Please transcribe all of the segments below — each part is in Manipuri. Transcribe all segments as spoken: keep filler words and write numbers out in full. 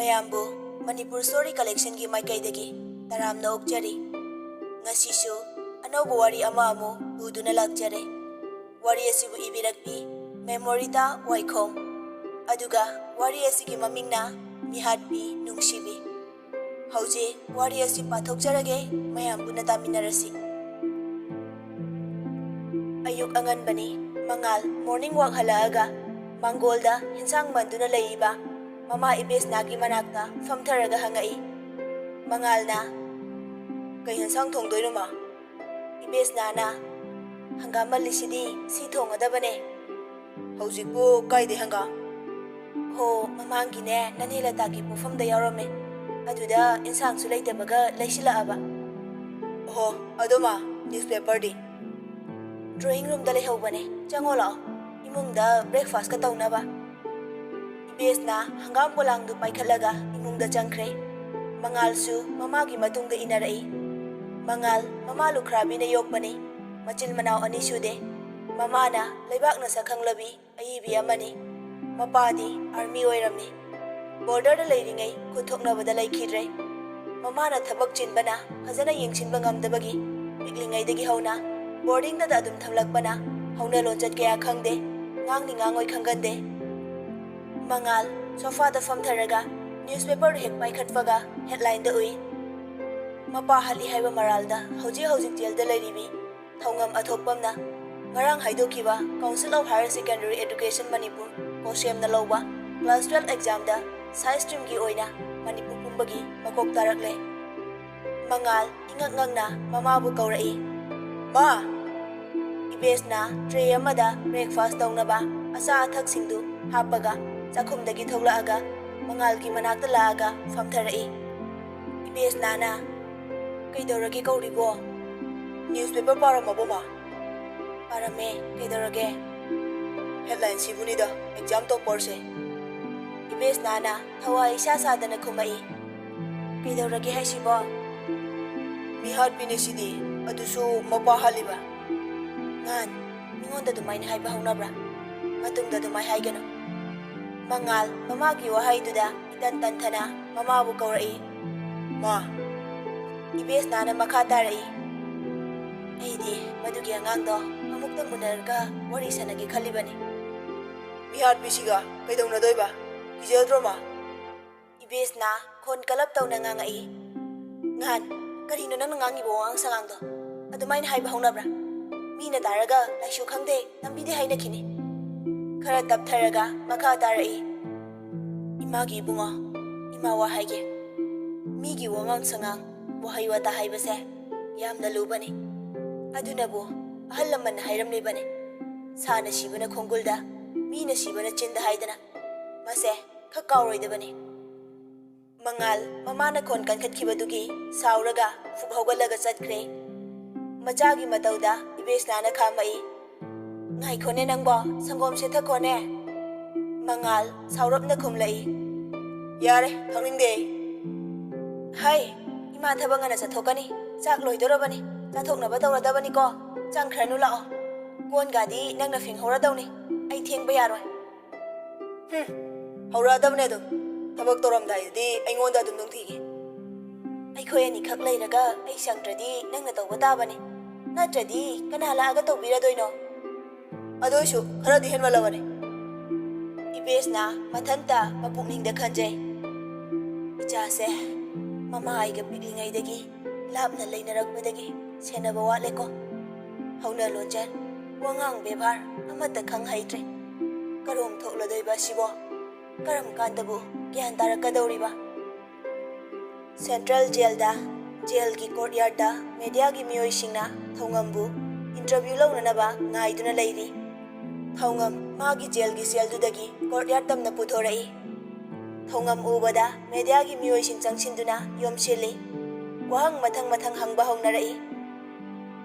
ꯃꯌꯥꯝꯕꯨ ꯃꯅꯤꯄꯨꯔ ꯁ꯭ꯇꯣꯔꯤ ꯀꯂꯦꯛꯁꯟꯒꯤ ꯃꯥꯏꯀꯩꯗꯒꯤ ꯇꯔꯥꯝꯅ ꯑꯣꯛꯆꯔꯤ꯫ ꯉꯁꯤꯁꯨ ꯑꯅꯧꯕ ꯋꯥꯔꯤ ꯑꯃ ꯑꯃꯨꯛ ꯄꯨꯗꯨꯅ ꯂꯥꯛꯆꯔꯦ꯫ ꯋꯥꯔꯤ ꯑꯁꯤꯕꯨ ꯏꯕꯤꯔꯛꯄꯤ ꯃꯦꯃꯣꯔꯤꯇꯥ ꯋꯥꯏꯈꯣꯝ꯫ ꯑꯗꯨꯒ ꯋꯥꯔꯤ ꯑꯁꯤꯒꯤ ꯃꯃꯤꯡꯅ ꯃꯤꯍꯥꯠꯄꯤ ꯅꯨꯡꯁꯤꯕꯤ꯫ ꯍꯧꯖꯤꯛ ꯋꯥꯔꯤ ꯑꯁꯤ ꯄꯥꯊꯣꯛꯆꯔꯒꯦ, ꯃꯌꯥꯝ ꯄꯨꯟꯅ ꯇꯥꯃꯤꯟꯅꯔꯁꯤ꯫ ꯑꯌꯨꯛ ꯑꯉꯟꯕꯅꯤ꯫ ꯃꯉꯥꯜ ꯃꯣꯔꯅꯤꯡ ꯋꯥꯛ ꯍꯜꯂꯛꯑꯒ ꯃꯥꯡꯒꯣꯜꯗ ꯍꯤꯟꯁꯥꯡ ꯃꯟꯗꯨꯅ ꯂꯩꯔꯤꯕ ꯃꯃꯥ ꯏꯕꯦꯁꯅꯥꯒꯤ ꯃꯅꯥꯛꯇ ꯐꯝꯊꯔꯒ ꯍꯪꯉꯛꯏ꯫ ꯃꯉꯥꯜꯅ, "ꯀꯩ ꯍꯤꯟꯁꯥꯡ ꯊꯣꯡꯗꯣꯏꯅꯣ, ꯃꯥ?" ꯏꯕꯦꯁꯅꯥꯅ, "ꯍꯪꯒꯥꯝ ꯃꯜꯂꯤꯁꯤꯗꯤ, ꯁꯤ ꯊꯣꯡꯒꯗꯕꯅꯦ꯫" "ꯍꯧꯖꯤꯛꯄꯨ ꯀꯥꯏꯗꯩ ꯍꯪꯒꯥꯝ?" "ꯍꯣ, ꯃꯃꯥꯡꯒꯤꯅꯦ, ꯅꯅꯦ ꯂꯇꯥꯒꯤ ꯄꯣꯛꯐꯝꯗ ꯌꯥꯎꯔꯝꯃꯦ꯫ ꯑꯗꯨꯗ ꯏꯟꯁꯥꯡꯁꯨ ꯂꯩꯇꯕꯒ ꯂꯩꯁꯤꯜꯂꯛꯑꯕ꯫" "ꯑꯣꯍꯣ, ꯑꯗꯣ ꯃꯥ, ꯅ꯭ꯌꯨꯁꯄꯦꯄꯔꯗꯤ?" "ꯗ꯭ꯔꯣꯌꯤꯡ ꯔꯨꯝꯗ ꯂꯩꯍꯧꯕꯅꯦ, ꯆꯪꯉꯣ ꯂꯥꯛꯑꯣ, ꯏꯃꯨꯡꯗ ꯕ꯭ꯔꯦꯛꯐꯥꯁꯀ ꯇꯧꯅꯕ꯫" ꯏꯕꯦꯁꯅ ꯍꯪꯒꯥꯝ ꯄꯣꯂꯥꯡꯗꯨ ꯄꯥꯏꯈꯠꯂꯒ ꯏꯃꯨꯡꯗ ꯆꯪꯈ꯭ꯔꯦ꯫ ꯃꯉꯥꯜꯁꯨ ꯃꯃꯥꯒꯤ ꯃꯇꯨꯡꯗ ꯏꯟꯅꯔꯛꯏ꯫ ꯃꯉꯥꯜ ꯃꯃꯥ ꯂꯨꯈ꯭ꯔꯥꯕꯤꯅ ꯌꯣꯛꯄꯅꯤ꯫ ꯃꯆꯤꯟ ꯃꯅꯥꯎ ꯑꯅꯤ ꯁꯨꯗꯦ꯫ ꯃꯃꯥꯅ ꯂꯩꯕꯥꯛꯅ ꯁꯛꯈꯪꯂꯕꯤ ꯑꯏꯕꯤ ꯑꯃꯅꯤ꯫ ꯃꯄꯥꯗꯤ ꯑꯥꯔꯃꯤ ꯑꯣꯏꯔꯝꯃꯤ꯫ ꯕꯣꯔꯗꯔꯗ ꯂꯩꯔꯤꯉꯩ ꯈꯨꯠ ꯊꯣꯛꯅꯕꯗ ꯂꯩꯈꯤꯗ꯭ꯔꯦ꯫ ꯃꯃꯥꯅ ꯊꯕꯛ ꯆꯤꯟꯕꯅ ꯐꯖꯅ ꯌꯦꯡꯁꯤꯟꯕ ꯉꯝꯗꯕꯒꯤ ꯄꯤꯛꯂꯤꯉꯩꯗꯒꯤ ꯍꯧꯅ ꯕꯣꯔꯗꯤꯡꯗꯗ ꯑꯗꯨꯝ ꯊꯝꯂꯛꯄꯅ ꯍꯧꯅ ꯂꯣꯟꯆꯠ ꯀꯌꯥ ꯈꯪꯗꯦ, ꯉꯥꯡꯅꯤ ꯉꯥꯡꯉꯣꯏ ꯈꯪꯒꯟꯗꯦ꯫ ꯃꯉꯥꯜ ꯁꯣꯐꯥꯗ ꯐꯝꯊꯔꯒ ꯅ꯭ꯌꯨꯁꯄꯦꯄꯔꯗꯨ ꯍꯦꯛ ꯄꯥꯏꯈꯠꯄꯒ ꯍꯦꯗꯂꯥꯏꯟꯗ ꯎꯏ꯫ ꯃꯄꯥ ꯍꯥꯠꯂꯤ ꯍꯥꯏꯕ ꯃꯔꯥꯜꯗ ꯍꯧꯖꯤꯛ ꯍꯧꯖꯤꯛ ꯖꯦꯜꯗ ꯂꯩꯔꯤꯕꯤ ꯊꯧꯉꯝ ꯑꯊꯣꯛꯄꯝꯅ ꯉꯔꯥꯡ ꯍꯥꯏꯗꯣꯛꯈꯤꯕ Council of Higher Secondary Education Manipur, ꯀꯣꯁꯦꯝꯅ ꯂꯧꯕ ꯀ꯭ꯂꯥꯁ ꯇꯨꯋꯦꯜꯐ ꯑꯦꯛꯖꯥꯝꯗ ꯁꯥꯏ ꯁ꯭ꯇ꯭ꯔꯤꯝꯒꯤ ꯑꯣꯏꯅ ꯃꯅꯤꯄꯨꯔ ꯄꯨꯝꯕꯒꯤ ꯃꯀꯣꯛ ꯇꯥꯔꯛꯂꯦ꯫ ꯃꯉꯥꯜ ꯏꯉꯛ ꯉꯛꯅ ꯃꯃꯥꯕꯨ ꯀꯧꯔꯛꯏ, "ꯃꯥ!" ꯏꯕꯦꯁꯅ ꯇ꯭ꯔꯦ ꯑꯃꯗ ꯕ꯭ꯔꯦꯛꯐꯥꯁ ꯇꯧꯅꯕ ꯑꯆꯥ ꯑꯊꯛꯁꯤꯡꯗꯨ ꯍꯥꯞꯄꯒ ꯆꯥꯛꯈꯨꯝꯗꯒꯤ ꯊꯣꯛꯂꯛꯑꯒ ꯃꯉꯥꯜꯒꯤ ꯃꯅꯥꯛꯇ ꯂꯥꯛꯑꯒ ꯐꯝꯊꯔꯛꯏ꯫ ꯏꯕꯦꯁꯅꯥꯅ, "ꯀꯩꯗꯧꯔꯒꯦ ꯀꯧꯔꯤꯕꯣ?" "ꯅ꯭ꯌꯨꯁꯄꯦꯄꯔ ꯄꯥꯔꯝꯃꯕꯣ, ꯃꯥ?" "ꯄꯥꯔꯝꯃꯦ, ꯀꯩꯗꯧꯔꯒꯦ?" "ꯍꯦꯗꯂꯥꯏꯟꯁꯤꯕꯨꯅꯤꯗ, ꯑꯦꯛꯖꯥꯝ ꯇꯣꯞꯄꯔꯁꯦ꯫" ꯏꯕꯦꯁꯅꯥꯅ ꯊꯋꯥꯏ ꯏꯁꯥ ꯁꯥꯗꯅ ꯈꯨꯝꯃꯛꯏ, "ꯀꯩꯗꯧꯔꯒꯦ ꯍꯥꯏꯁꯤꯕꯣ?" "ꯃꯤꯍꯥꯠꯄꯤꯅꯦ ꯁꯤꯗꯤ, ꯑꯗꯨꯁꯨ ꯃꯄꯥ ꯍꯥꯠꯂꯤꯕ꯫" "ꯉꯥꯟ, ꯃꯤꯉꯣꯟꯗ ꯑꯗꯨꯃꯥꯏꯅ ꯍꯥꯏꯕ ꯍꯧꯅꯕ꯭ꯔꯥ? ꯃꯇꯨꯡꯗ ꯑꯗꯨꯃꯥꯏ ꯍꯥꯏꯒꯅꯨ꯫" ꯃꯉꯥꯜ ꯃꯃꯥꯒꯤ ꯋꯥꯍꯩꯗꯨꯗ ꯏꯇꯟ ꯇꯟꯊꯅ ꯃꯃꯥꯕꯨ ꯀꯧꯔꯛꯏ꯫ "ꯃꯥ!" ꯏꯕꯦꯁꯅꯥꯅ ꯃꯈꯥ ꯇꯥꯔꯛꯏ꯫ ꯑꯩꯗꯤ ꯃꯗꯨꯒꯤ ꯑꯉꯥꯡꯗꯣ ꯑꯃꯨꯛꯇꯪ ꯎꯅꯔꯒ ꯋꯥꯔꯤ ꯁꯥꯟꯅꯒꯦ ꯈꯜꯂꯤꯕꯅꯤ꯫ "ꯃꯤꯍꯥꯠꯄꯤꯁꯤꯒ ꯀꯩꯗꯧꯅꯗꯣꯏꯕ? ꯀꯤꯖꯗ꯭ꯔꯣ ꯃꯥ?" ꯏꯕꯦꯁꯅꯥ ꯈꯣꯟ ꯀꯂꯞ ꯇꯧꯅ ꯉꯥꯡꯉꯛꯏ꯫ "ꯉꯍꯥꯟ, ꯀꯔꯤꯅꯣ ꯅꯪꯅ ꯉꯥꯡꯉꯤꯕ ꯋꯥꯉꯥꯡ ꯁꯉꯥꯡꯗꯣ? ꯑꯗꯨꯃꯥꯏꯅ ꯍꯥꯏꯕ ꯍꯧꯅꯕ꯭ꯔꯥ? ꯃꯤꯅ ꯇꯥꯔꯒ ꯂꯥꯏꯁꯨ ꯈꯪꯗꯦ, ꯇꯝꯕꯤꯗꯦ ꯍꯥꯏꯅꯈꯤꯅꯤ꯫" ꯈꯔ ꯇꯞꯊꯔꯒ ꯃꯈꯥ ꯇꯥꯔꯛꯏ꯫ "ꯏꯃꯥꯒꯤ ꯏꯕꯨꯡꯉꯣ, ꯏꯃꯥ ꯋꯥ ꯍꯥꯏꯒꯦ꯫ ꯃꯤꯒꯤ ꯋꯥꯉꯥꯡ ꯁꯉꯥꯡ, ꯋꯥꯍꯩ ꯋꯥꯇꯥ ꯍꯥꯏꯕꯁꯦ ꯌꯥꯝꯅ ꯂꯨꯕꯅꯤ꯫ ꯑꯗꯨꯅꯕꯨ ꯑꯍꯜ ꯂꯃꯟꯅ ꯍꯥꯏꯔꯝꯂꯤꯕꯅꯤ, ꯁꯥꯅ ꯁꯤꯕꯅ ꯈꯣꯡꯒꯨꯜꯗ, ꯃꯤꯅ ꯁꯤꯕꯅ ꯆꯤꯟꯗ ꯍꯥꯏꯗꯅ꯫ ꯃꯁꯦ ꯈꯛ ꯀꯥꯎꯔꯣꯏꯗꯕꯅꯤ꯫" ꯃꯉꯥꯜ ꯃꯃꯥꯅ ꯈꯣꯟ ꯀꯟꯈꯠꯈꯤꯕꯗꯨꯒꯤ ꯁꯥꯎꯔꯒ ꯐꯨꯛ ꯍꯧꯒꯠꯂꯒ ꯆꯠꯈ꯭ꯔꯦ꯫ ꯃꯆꯥꯒꯤ ꯃꯇꯧꯗ ꯏꯕꯦꯁꯅꯥꯅ ꯈꯥꯝꯃꯛꯏ꯫ "ꯉꯥꯏꯈꯣꯅꯦ ꯅꯪꯕꯣ, ꯁꯪꯒꯣꯝꯁꯦ ꯊꯛꯈꯣꯅꯦ꯫" ꯃꯉꯥꯜ ꯁꯥꯎꯔꯞꯅ ꯈꯨꯝꯂꯛꯏ꯫ "ꯌꯥꯔꯦ, ꯊꯛꯅꯤꯡꯗꯦ ꯑꯩ꯫" "ꯍꯩ, ꯏꯃꯥ ꯊꯕꯛ ꯉꯟꯅ ꯆꯠꯊꯣꯛꯀꯅꯤ, ꯆꯥꯛ ꯂꯣꯏꯗꯣꯔꯕꯅꯤ, ꯆꯥꯊꯣꯛꯅꯕ ꯇꯧꯔꯗꯕꯅꯤꯀꯣ꯫ ꯆꯪꯈ꯭ꯔꯅꯨ, ꯂꯥꯛꯑꯣ꯫ ꯀꯣꯟꯒꯥꯗꯤ ꯅꯪꯅ ꯐꯦꯡꯍꯧꯔꯗꯧꯅꯤ, ꯑꯩ ꯊꯦꯡꯕ ꯌꯥꯔꯣꯏ꯫" "ꯍꯨꯝ, ꯍꯧꯔꯛꯑꯗꯕꯅꯦ ꯑꯗꯨꯝ꯫ ꯊꯕꯛ ꯇꯧꯔꯝꯗꯥꯏꯗꯗꯤ ꯑꯩꯉꯣꯟꯗ ꯑꯗꯨꯝ ꯅꯨꯡꯊꯤꯒꯤ꯫" "ꯑꯩꯈꯣꯏ ꯑꯅꯤꯈꯛ ꯂꯩꯔꯒ ꯑꯩ ꯁꯪꯗ꯭ꯔꯗꯤ ꯅꯪꯅ ꯇꯧꯕ ꯇꯥꯕꯅꯤ꯫ ꯅꯠꯇ꯭ꯔꯗꯤ ꯀꯅꯥ ꯂꯥꯛꯑꯒ ꯇꯧꯕꯤꯔꯗꯣꯏꯅꯣ?" "ꯑꯗꯨ ꯑꯣꯏꯁꯨ ꯈꯔꯗꯤ ꯍꯦꯟꯃꯜꯂꯕꯅꯤ꯫" ꯏꯕꯦꯁꯅ ꯃꯊꯟꯇ ꯃꯄꯨꯛꯅꯤꯡꯗ ꯈꯟꯖꯩ꯫ "ꯏꯆꯥꯁꯦ ꯃꯃꯥ ꯑꯩꯒ ꯄꯤꯛꯂꯤꯉꯩꯗꯒꯤ ꯂꯥꯞꯅ ꯂꯩꯅꯔꯛꯄꯗꯒꯤ ꯁꯦꯟꯅꯕ ꯋꯥꯠꯂꯦꯀꯣ꯫ ꯍꯧꯅ ꯂꯣꯟꯆꯠ, ꯋꯥꯉꯥꯡ ꯕꯦꯕꯥꯔ ꯑꯃꯠꯇ ꯈꯪ ꯍꯩꯇ꯭ꯔꯦ꯫ ꯀꯔꯣꯝ ꯊꯣꯛꯂꯗꯣꯏꯕ ꯑꯁꯤꯕꯣ? ꯀꯔꯝ ꯀꯥꯟꯗꯕꯨ ꯒ꯭ꯌꯥꯟ ꯇꯥꯔꯛꯀꯗꯧꯔꯤꯕ?" ꯁꯦꯟꯇ꯭ꯔꯦꯜ ꯖꯦꯜꯗ, ꯖꯦꯜꯒꯤ ꯀꯣꯔꯠꯌꯥꯔꯗ ꯃꯦꯗꯤꯌꯥꯒꯤ ꯃꯤꯑꯣꯏꯁꯤꯡꯅ ꯊꯧꯉꯝꯕꯨ ꯏꯟꯇꯔꯚ꯭ꯌꯨ ꯂꯧꯅꯅꯕ ꯉꯥꯏꯗꯨꯅ ꯂꯩꯔꯤ꯫ ꯊꯧꯉꯝ ꯃꯥꯒꯤ ꯖꯦꯜꯒꯤ ꯁꯦꯜꯗꯨꯗꯒꯤ ꯀꯣꯔꯠꯌꯥꯔꯗ ꯇꯝꯅ ꯄꯨꯊꯣꯔꯛꯏ꯫ ꯊꯧꯉꯝ ꯎꯕꯗ ꯃꯦꯗꯤꯌꯥꯒꯤ ꯃꯤꯑꯣꯏꯁꯤꯡ ꯆꯪꯁꯤꯟꯗꯨꯅ ꯌꯣꯝꯁꯤꯜꯂꯤ꯫ ꯋꯥꯍꯪ ꯃꯊꯪ ꯃꯊꯪ ꯍꯪꯕ ꯍꯧꯅꯔꯛꯏ꯫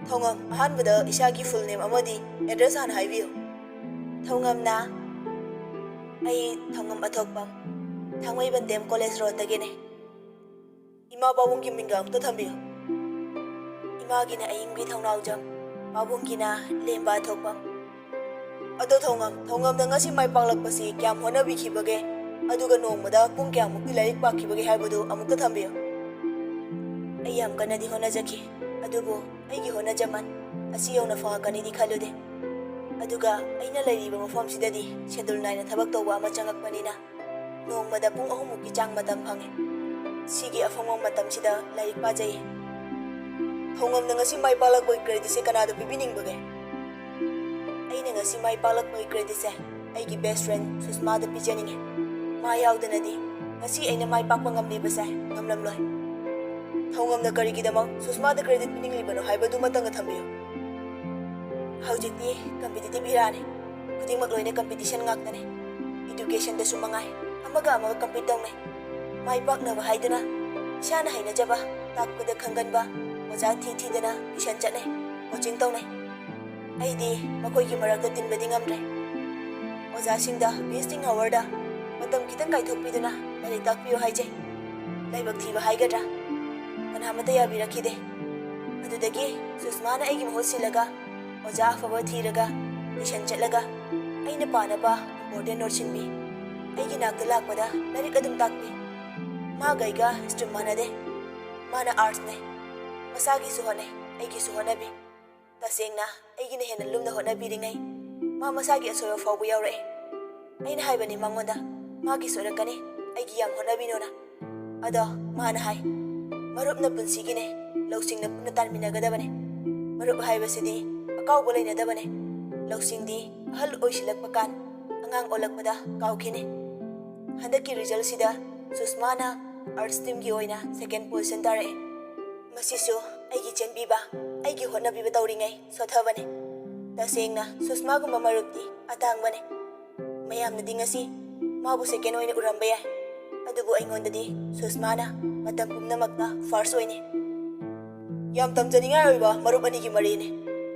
"ꯊꯧꯉꯝ, ꯑꯍꯥꯟꯕꯗ ꯏꯁꯥꯒꯤ ꯐꯨꯜ ꯅꯦꯝ ꯑꯃꯗꯤ ꯑꯦꯗ꯭ꯔꯦꯁ ꯍꯥꯟꯅ ꯍꯥꯏꯕꯤꯌꯨ꯫" ꯊꯧꯉꯝꯅ, "ꯑꯩ ꯊꯧꯉꯝ ꯑꯊꯣꯛꯄꯝ, ꯊꯥꯡꯃꯩꯕꯟ ꯗꯤ ꯑꯦꯝ ꯀꯣꯂꯦꯖ ꯔꯣꯗꯇꯒꯤꯅꯦ꯫ ꯏꯃꯥ ꯄꯥꯕꯨꯡꯒꯤ ꯃꯤꯡꯒ ꯑꯝꯇ ꯊꯝꯕꯤꯌꯨ꯫" "ꯏꯃꯥꯒꯤꯅ ꯑꯌꯤꯡꯕꯤ ꯊꯧꯅꯥꯎꯖꯝ, ꯄꯥꯕꯨꯡꯒꯤꯅ ꯂꯦꯝꯕ ꯑꯊꯣꯛꯄꯝ꯫" "ꯑꯗꯣ ꯊꯧꯉꯝ, ꯊꯧꯉꯝꯗ ꯉꯁꯤ ꯃꯥꯏ ꯄꯥꯛꯂꯛꯄꯁꯤ ꯀꯌꯥꯝ ꯍꯣꯠꯅꯕꯤꯈꯤꯕꯒꯦ? ꯑꯗꯨꯒ ꯅꯣꯡꯃꯗ ꯄꯨꯡ ꯀꯌꯥꯃꯨꯛꯇꯤ ꯂꯥꯏꯔꯤꯛ ꯄꯥꯈꯤꯕꯒꯦ ꯍꯥꯏꯕꯗꯨ ꯑꯃꯨꯛꯇ ꯊꯝꯕꯤꯌꯨ꯫ ꯑꯩ ꯌꯥꯝ ꯀꯟꯅꯗꯤ ꯍꯣꯠꯅꯖꯈꯤ, ꯑꯗꯨꯕꯨ ꯑꯩꯒꯤ ꯍꯣꯠꯅꯖꯃꯟ ꯑꯁꯤ ꯌꯧꯅ ꯐꯪꯉꯛꯀꯅꯤꯗꯤ ꯈꯜꯂꯨꯗꯦ꯫ ꯑꯗꯨꯒ ꯑꯩꯅ ꯂꯩꯔꯤꯕ ꯃꯐꯝꯁꯤꯗꯗꯤ ꯁꯦꯗꯨꯜ ꯅꯥꯏꯅ ꯊꯕꯛ ꯇꯧꯕ ꯑꯃ ꯆꯪꯉꯛꯄꯅꯤꯅ ꯅꯣꯡꯃꯗ ꯄꯨꯡ ꯑꯍꯨꯝꯃꯨꯛꯀꯤ ꯆꯥꯡ ꯃꯇꯝ ꯐꯪꯉꯤ꯫ ꯁꯤꯒꯤ ꯑꯐꯪꯕ ꯃꯇꯝꯁꯤꯗ ꯂꯥꯏꯔꯤꯛ ꯄꯥꯖꯩ꯫ ꯊꯧꯉꯝꯅ ꯉꯁꯤ ꯃꯥꯏ ꯄꯥꯛꯂꯛꯄꯒꯤ creditꯁꯦ ꯀꯅꯥꯗ ꯄꯤꯕꯤꯅꯤꯡꯕꯒꯦ? ꯑꯩꯅ ꯉꯁꯤ ꯃꯥꯏ ꯄꯥꯛꯂꯛꯄꯒꯤ creditꯁꯦ ꯑꯩꯒꯤ best friend ꯁꯨꯁꯃꯥꯗ ꯄꯤꯖꯅꯤꯡꯉꯤ꯫ ꯃꯥ ꯌꯥꯎꯗꯅꯗꯤ ꯉꯁꯤ ꯑꯩꯅ ꯃꯥꯏ ꯄꯥꯛꯄ ꯉꯝꯂꯤꯕꯁꯦ ꯉꯝꯂꯝꯂꯣꯏ꯫ ꯊꯧꯉꯝꯅ ꯀꯔꯤꯒꯤꯗꯃꯛ ꯁꯨꯁꯃꯥꯗ credit ꯄꯤꯅꯤꯡꯂꯤꯕꯅꯣ ꯍꯥꯏꯕꯗꯨꯃꯇꯪꯒ ꯊꯝꯕꯤꯌꯨ꯫ ꯍꯧꯖꯤꯛꯇꯤ competitive eraꯅꯤ꯫ ꯈꯨꯗꯤꯡꯃꯛ ꯂꯣꯏꯅ competition ꯉꯥꯛꯇꯅꯤ꯫ Educationꯗꯁꯨ ꯃꯉꯥꯏ, ꯑꯃꯒ ꯑꯃꯒ compete ꯇꯧꯅꯩ꯫ ꯃꯥꯏ ꯄꯥꯛꯅꯕ ꯍꯥꯏꯗꯨꯅ ꯏꯁꯥꯅ ꯍꯩꯅꯖꯕ ꯇꯥꯛꯄꯗ ꯈꯪꯒꯟꯕ ꯑꯣꯖꯥ ꯊꯤ ꯊꯤꯗꯅ tuition ꯆꯠꯅꯩ, coaching ꯇꯧꯅꯩ꯫ ꯑꯩꯗꯤ ꯃꯈꯣꯏꯒꯤ ꯃꯔꯛꯇ ꯇꯤꯟꯕꯗꯤ ꯉꯝꯗ꯭ꯔꯦ꯫ ꯑꯣꯖꯥꯁꯤꯡꯗ visiting hourꯗ ꯃꯇꯝ ꯈꯤꯇꯪ ꯀꯥꯏꯊꯣꯛꯄꯤꯗꯨꯅ ꯂꯥꯏꯔꯤꯛ ꯇꯥꯛꯄꯤꯌꯨ ꯍꯥꯏꯖꯩ꯫ ꯂꯥꯏꯕꯛ ꯊꯤꯕ ꯍꯥꯏꯒꯗ꯭ꯔꯥ, ꯀꯅꯥꯃꯠꯇ ꯌꯥꯕꯤꯔꯛꯈꯤꯗꯦ꯫ ꯑꯗꯨꯗꯒꯤ ꯁꯨꯁꯃꯥꯅ ꯑꯩꯒꯤ ꯃꯍꯨꯠ ꯁꯤꯜꯂꯒ ꯑꯣꯖꯥ ꯑꯐꯕ ꯊꯤꯔꯒ tuition ꯆꯠꯂꯒ ꯑꯩꯅ ꯄꯥꯅꯕ important note ꯁꯤꯟꯕꯤ꯫ ꯑꯩꯒꯤ ꯅꯥꯛꯇ ꯂꯥꯛꯄꯗ ꯂꯥꯏꯔꯤꯛ ꯑꯗꯨꯝ ꯇꯥꯛꯄꯤ꯫ ꯃꯥꯒ ꯑꯩꯒ stream ꯃꯥꯟꯅꯗꯦ꯫ ꯃꯥꯅ artsꯅꯦ꯫ ꯃꯁꯥꯒꯤꯁꯨ ꯍꯣꯠꯅꯩ, ꯑꯩꯒꯤꯁꯨ ꯍꯣꯠꯅꯕꯤ꯫ ꯇꯁꯦꯡꯅ ꯑꯩꯒꯤꯅ ꯍꯦꯟꯅ ꯂꯨꯝꯅ ꯍꯣꯠꯅꯕꯤꯔꯤꯉꯩ ꯃꯥ ꯃꯁꯥꯒꯤ ꯑꯁꯣꯏꯕ ꯐꯥꯎꯕ ꯌꯥꯎꯔꯛꯑꯦ꯫ ꯑꯩꯅ ꯍꯥꯏꯕꯅꯤ ꯃꯉꯣꯟꯗ, "ꯃꯥꯒꯤ ꯁꯣꯏꯔꯛꯀꯅꯤ, ꯑꯩꯒꯤ ꯌꯥꯝ ꯍꯣꯠꯅꯕꯤꯅꯣꯅ"꯫ ꯑꯗꯣ ꯃꯥꯅ ꯍꯥꯏ, "ꯃꯔꯨꯞꯅ ꯄꯨꯟꯁꯤꯒꯤꯅꯦ, ꯂꯧꯁꯤꯡꯅ ꯄꯨꯟꯅ ꯇꯥꯟꯃꯤꯟꯅꯒꯗꯕꯅꯦ꯫ ꯃꯔꯨꯞ ꯍꯥꯏꯕꯁꯤꯗꯤ ꯑꯀꯥꯎꯕ ꯂꯩꯅꯗꯕꯅꯦ꯫ ꯂꯧꯁꯤꯡꯗꯤ ꯑꯍꯜ ꯑꯣꯏꯁꯤꯜꯂꯛꯄ ꯀꯥꯟ, ꯑꯉꯥꯡ ꯑꯣꯜꯂꯛꯄꯗ ꯀꯥꯎꯈꯤꯅꯤ"꯫ ꯍꯟꯗꯛꯀꯤ resultꯁꯤꯗ ꯁꯨꯁꯃꯥꯅ arts streamꯒꯤ ꯑꯣꯏꯅ second position ꯇꯥꯔꯛꯑꯦ꯫ ꯃꯁꯤꯁꯨ ꯑꯩꯒꯤ ꯆꯦꯟꯕꯤꯕ, ꯑꯩꯒꯤ ꯍꯣꯠꯅꯕꯤꯕ ꯇꯧꯔꯤꯉꯩ ꯁꯣꯊꯕꯅꯤ꯫ ꯇꯁꯦꯡꯅ ꯁꯨꯁꯃꯥꯒꯨꯝꯕ ꯃꯔꯨꯞꯇꯤ ꯑꯇꯥꯡꯕꯅꯤ꯫ ꯃꯌꯥꯝꯅꯗꯤ ꯉꯁꯤ ꯃꯥꯕꯨ second ꯑꯣꯏꯅ ꯎꯔꯝꯕ ꯌꯥꯏ, ꯑꯗꯨꯕꯨ ꯑꯩꯉꯣꯟꯗꯗꯤ ꯁꯨꯁꯃꯥꯅ ꯃꯇꯝ ꯄꯨꯝꯅꯃꯛꯇ first ꯑꯣꯏꯅꯤ꯫ ꯌꯥꯝ ꯇꯝꯖꯅꯤꯡꯉꯥꯏ ꯑꯣꯏꯕ ꯃꯔꯨꯞ ꯑꯅꯤꯒꯤ ꯃꯔꯤꯅꯤ꯫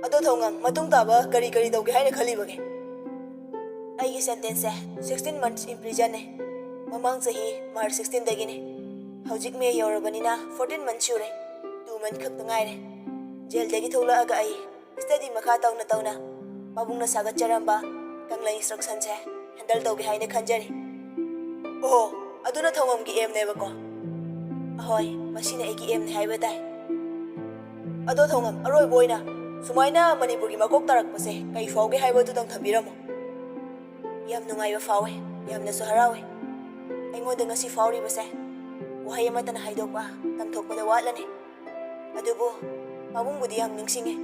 ꯑꯗꯣ ꯊꯧꯉꯝ, ꯃꯇꯨꯡ ꯇꯥꯕ ꯀꯔꯤ ꯀꯔꯤ ꯇꯧꯒꯦ ꯍꯥꯏꯅ ꯈꯜꯂꯤꯕꯒꯦ? ꯑꯩꯒꯤ sentenceꯁꯦ sixteen months in prisonꯅꯦ꯫ ꯃꯃꯥꯡ ꯆꯍꯤ March sixteenꯗꯒꯤꯅꯦ꯫ ꯍꯧꯖꯤꯛ May ꯌꯧꯔꯕꯅꯤꯅ fourteen months ꯁꯨꯔꯦ꯫ Two months ꯈꯛꯇ ꯉꯥꯏꯔꯦ꯫ ꯖꯦꯜꯗꯒꯤ ꯊꯣꯛꯂꯛꯑꯒ ꯑꯩ study ꯃꯈꯥ ꯇꯧꯅ ꯇꯧꯅ ꯄꯥꯕꯨꯡꯅ ꯁꯥꯒꯠꯆꯔꯝꯕ ꯀꯪꯂꯩ instructionꯁꯦ handle ꯇꯧꯒꯦ ꯍꯥꯏꯅ ꯈꯟꯖꯔꯤ꯫ ꯑꯣꯍꯣ, ꯑꯗꯨꯅ ꯊꯧꯉꯝꯒꯤ ꯑꯦꯝꯅꯦꯕꯀꯣ? ꯑꯍꯣꯏ, ꯃꯁꯤꯅ ꯑꯩꯒꯤ ꯑꯦꯝꯅꯦ ꯍꯥꯏꯕ ꯇꯥꯏ꯫ ꯑꯗꯣ ꯊꯧꯉꯝ, ꯑꯔꯣꯏꯕ ꯑꯣꯏꯅ ꯁꯨꯃꯥꯏꯅ ꯃꯅꯤꯄꯨꯔꯒꯤ ꯃꯀꯣꯛ ꯇꯥꯔꯛꯄꯁꯦ ꯀꯩ ꯐꯥꯎꯒꯦ ꯍꯥꯏꯕꯗꯨꯗꯪ ꯊꯝꯕꯤꯔꯝꯃꯣ꯫ ꯌꯥꯝ ꯅꯨꯡꯉꯥꯏꯕ ꯐꯥꯎꯋꯦ, ꯌꯥꯝꯅꯁꯨ ꯍꯔꯥꯎꯋꯦ꯫ ꯑꯩꯉꯣꯟꯗ ꯉꯁꯤ ꯐꯥꯎꯔꯤꯕꯁꯦ ꯋꯥꯍꯩ ꯑꯃꯠꯇꯅ ꯍꯥꯏꯗꯣꯛꯄ, ꯇꯝꯊꯣꯛꯄꯗ ꯋꯥꯠꯂꯅꯤ꯫ ꯑꯗꯨꯕꯨ ꯄꯥꯕꯨꯡꯕꯨꯗꯤ ꯌꯥꯝ ꯅꯤꯡꯁꯤꯡꯉꯤ꯫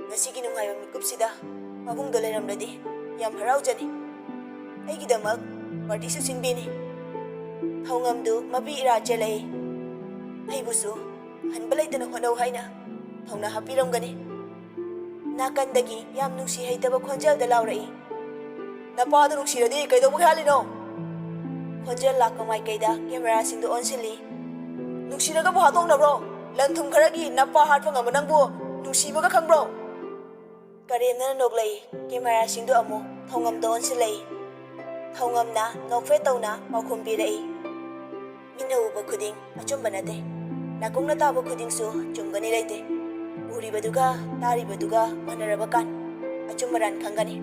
ꯉꯁꯤꯒꯤ ꯅꯨꯡꯉꯥꯏꯕ ꯃꯤꯀꯨꯞꯁꯤꯗ ꯄꯥꯕꯨꯡꯗꯣ ꯂꯩꯔꯝꯂꯗꯤ ꯌꯥꯝ ꯍꯔꯥꯎꯖꯅꯤ꯫ ꯑꯩꯒꯤꯗꯃꯛ ꯄꯥꯔꯇꯤꯁꯨ ꯁꯤꯟꯕꯤꯅꯤ꯫ ꯊꯧꯉꯝꯗꯨ ꯃꯄꯤ ꯏꯔꯥ ꯆꯦꯜꯂꯛꯏ꯫ ꯑꯩꯕꯨꯁꯨ ꯍꯟꯕ ꯂꯩꯇꯅ ꯍꯣꯠꯅꯧ ꯍꯥꯏꯅ ꯊꯧꯅꯥ ꯍꯥꯞꯄꯤꯔꯝꯒꯅꯤ꯫ ꯅꯥꯀꯟꯗꯒꯤ ꯌꯥꯝ ꯅꯨꯡꯁꯤ ꯍꯩꯇꯕ ꯈꯣꯟꯖꯦꯜꯗ ꯂꯥꯎꯔꯛꯏ, "ꯅꯄꯥꯗꯨ ꯅꯨꯡꯁꯤꯔꯗꯤ ꯀꯩꯗꯧꯕꯒꯤ ꯍꯥꯠꯂꯤꯅꯣ?" ꯈꯣꯟꯖꯦꯜ ꯂꯥꯛꯄ ꯃꯥꯏꯀꯩꯗ ꯀꯦꯃꯦꯔꯥꯁꯤꯡꯗꯨ ꯑꯣꯟꯁꯤꯜꯂꯤ꯫ "ꯅꯨꯡꯁꯤꯔꯒꯕꯨ ꯍꯥꯠꯇꯣꯛꯅꯕ꯭ꯔꯣ? ꯂꯟ ꯊꯨꯝ ꯈꯔꯒꯤ ꯅꯄꯥ ꯍꯥꯠꯄ ꯉꯝꯕ ꯅꯪꯕꯨ ꯅꯨꯡꯁꯤꯕꯒ ꯈꯪꯕ꯭ꯔꯣ?" ꯀꯔꯦꯝꯅꯅ ꯅꯣꯛꯂꯛꯏ꯫ ꯀꯦꯃꯦꯔꯥꯁꯤꯡꯗꯨ ꯑꯃꯨꯛ ꯊꯧꯉꯝꯗ ꯑꯣꯟꯁꯤꯜꯂꯛꯏ꯫ ꯊꯧꯉꯝꯅ ꯅꯣꯛꯐꯦꯠ ꯇꯧꯅ ꯄꯥꯎꯈꯨꯝ ꯄꯤꯔꯛꯏ, "ꯃꯤꯠꯅ ꯎꯕ ꯈꯨꯗꯤꯡ ꯑꯆꯨꯝꯕ ꯅꯠꯇꯦ꯫ ꯅꯥꯀꯣꯡꯅ ꯇꯥꯕ ꯈꯨꯗꯤꯡꯁꯨ ꯆꯨꯝꯒꯅꯤ ꯂꯩꯇꯦ꯫ ꯎꯔꯤꯕꯗꯨꯒ ꯇꯥꯔꯤꯕꯗꯨꯒ ꯃꯥꯟꯅꯔꯕ ꯀꯥꯟ ꯑꯆꯨꯝ ꯑꯔꯥꯟ ꯈꯪꯒꯅꯤ꯫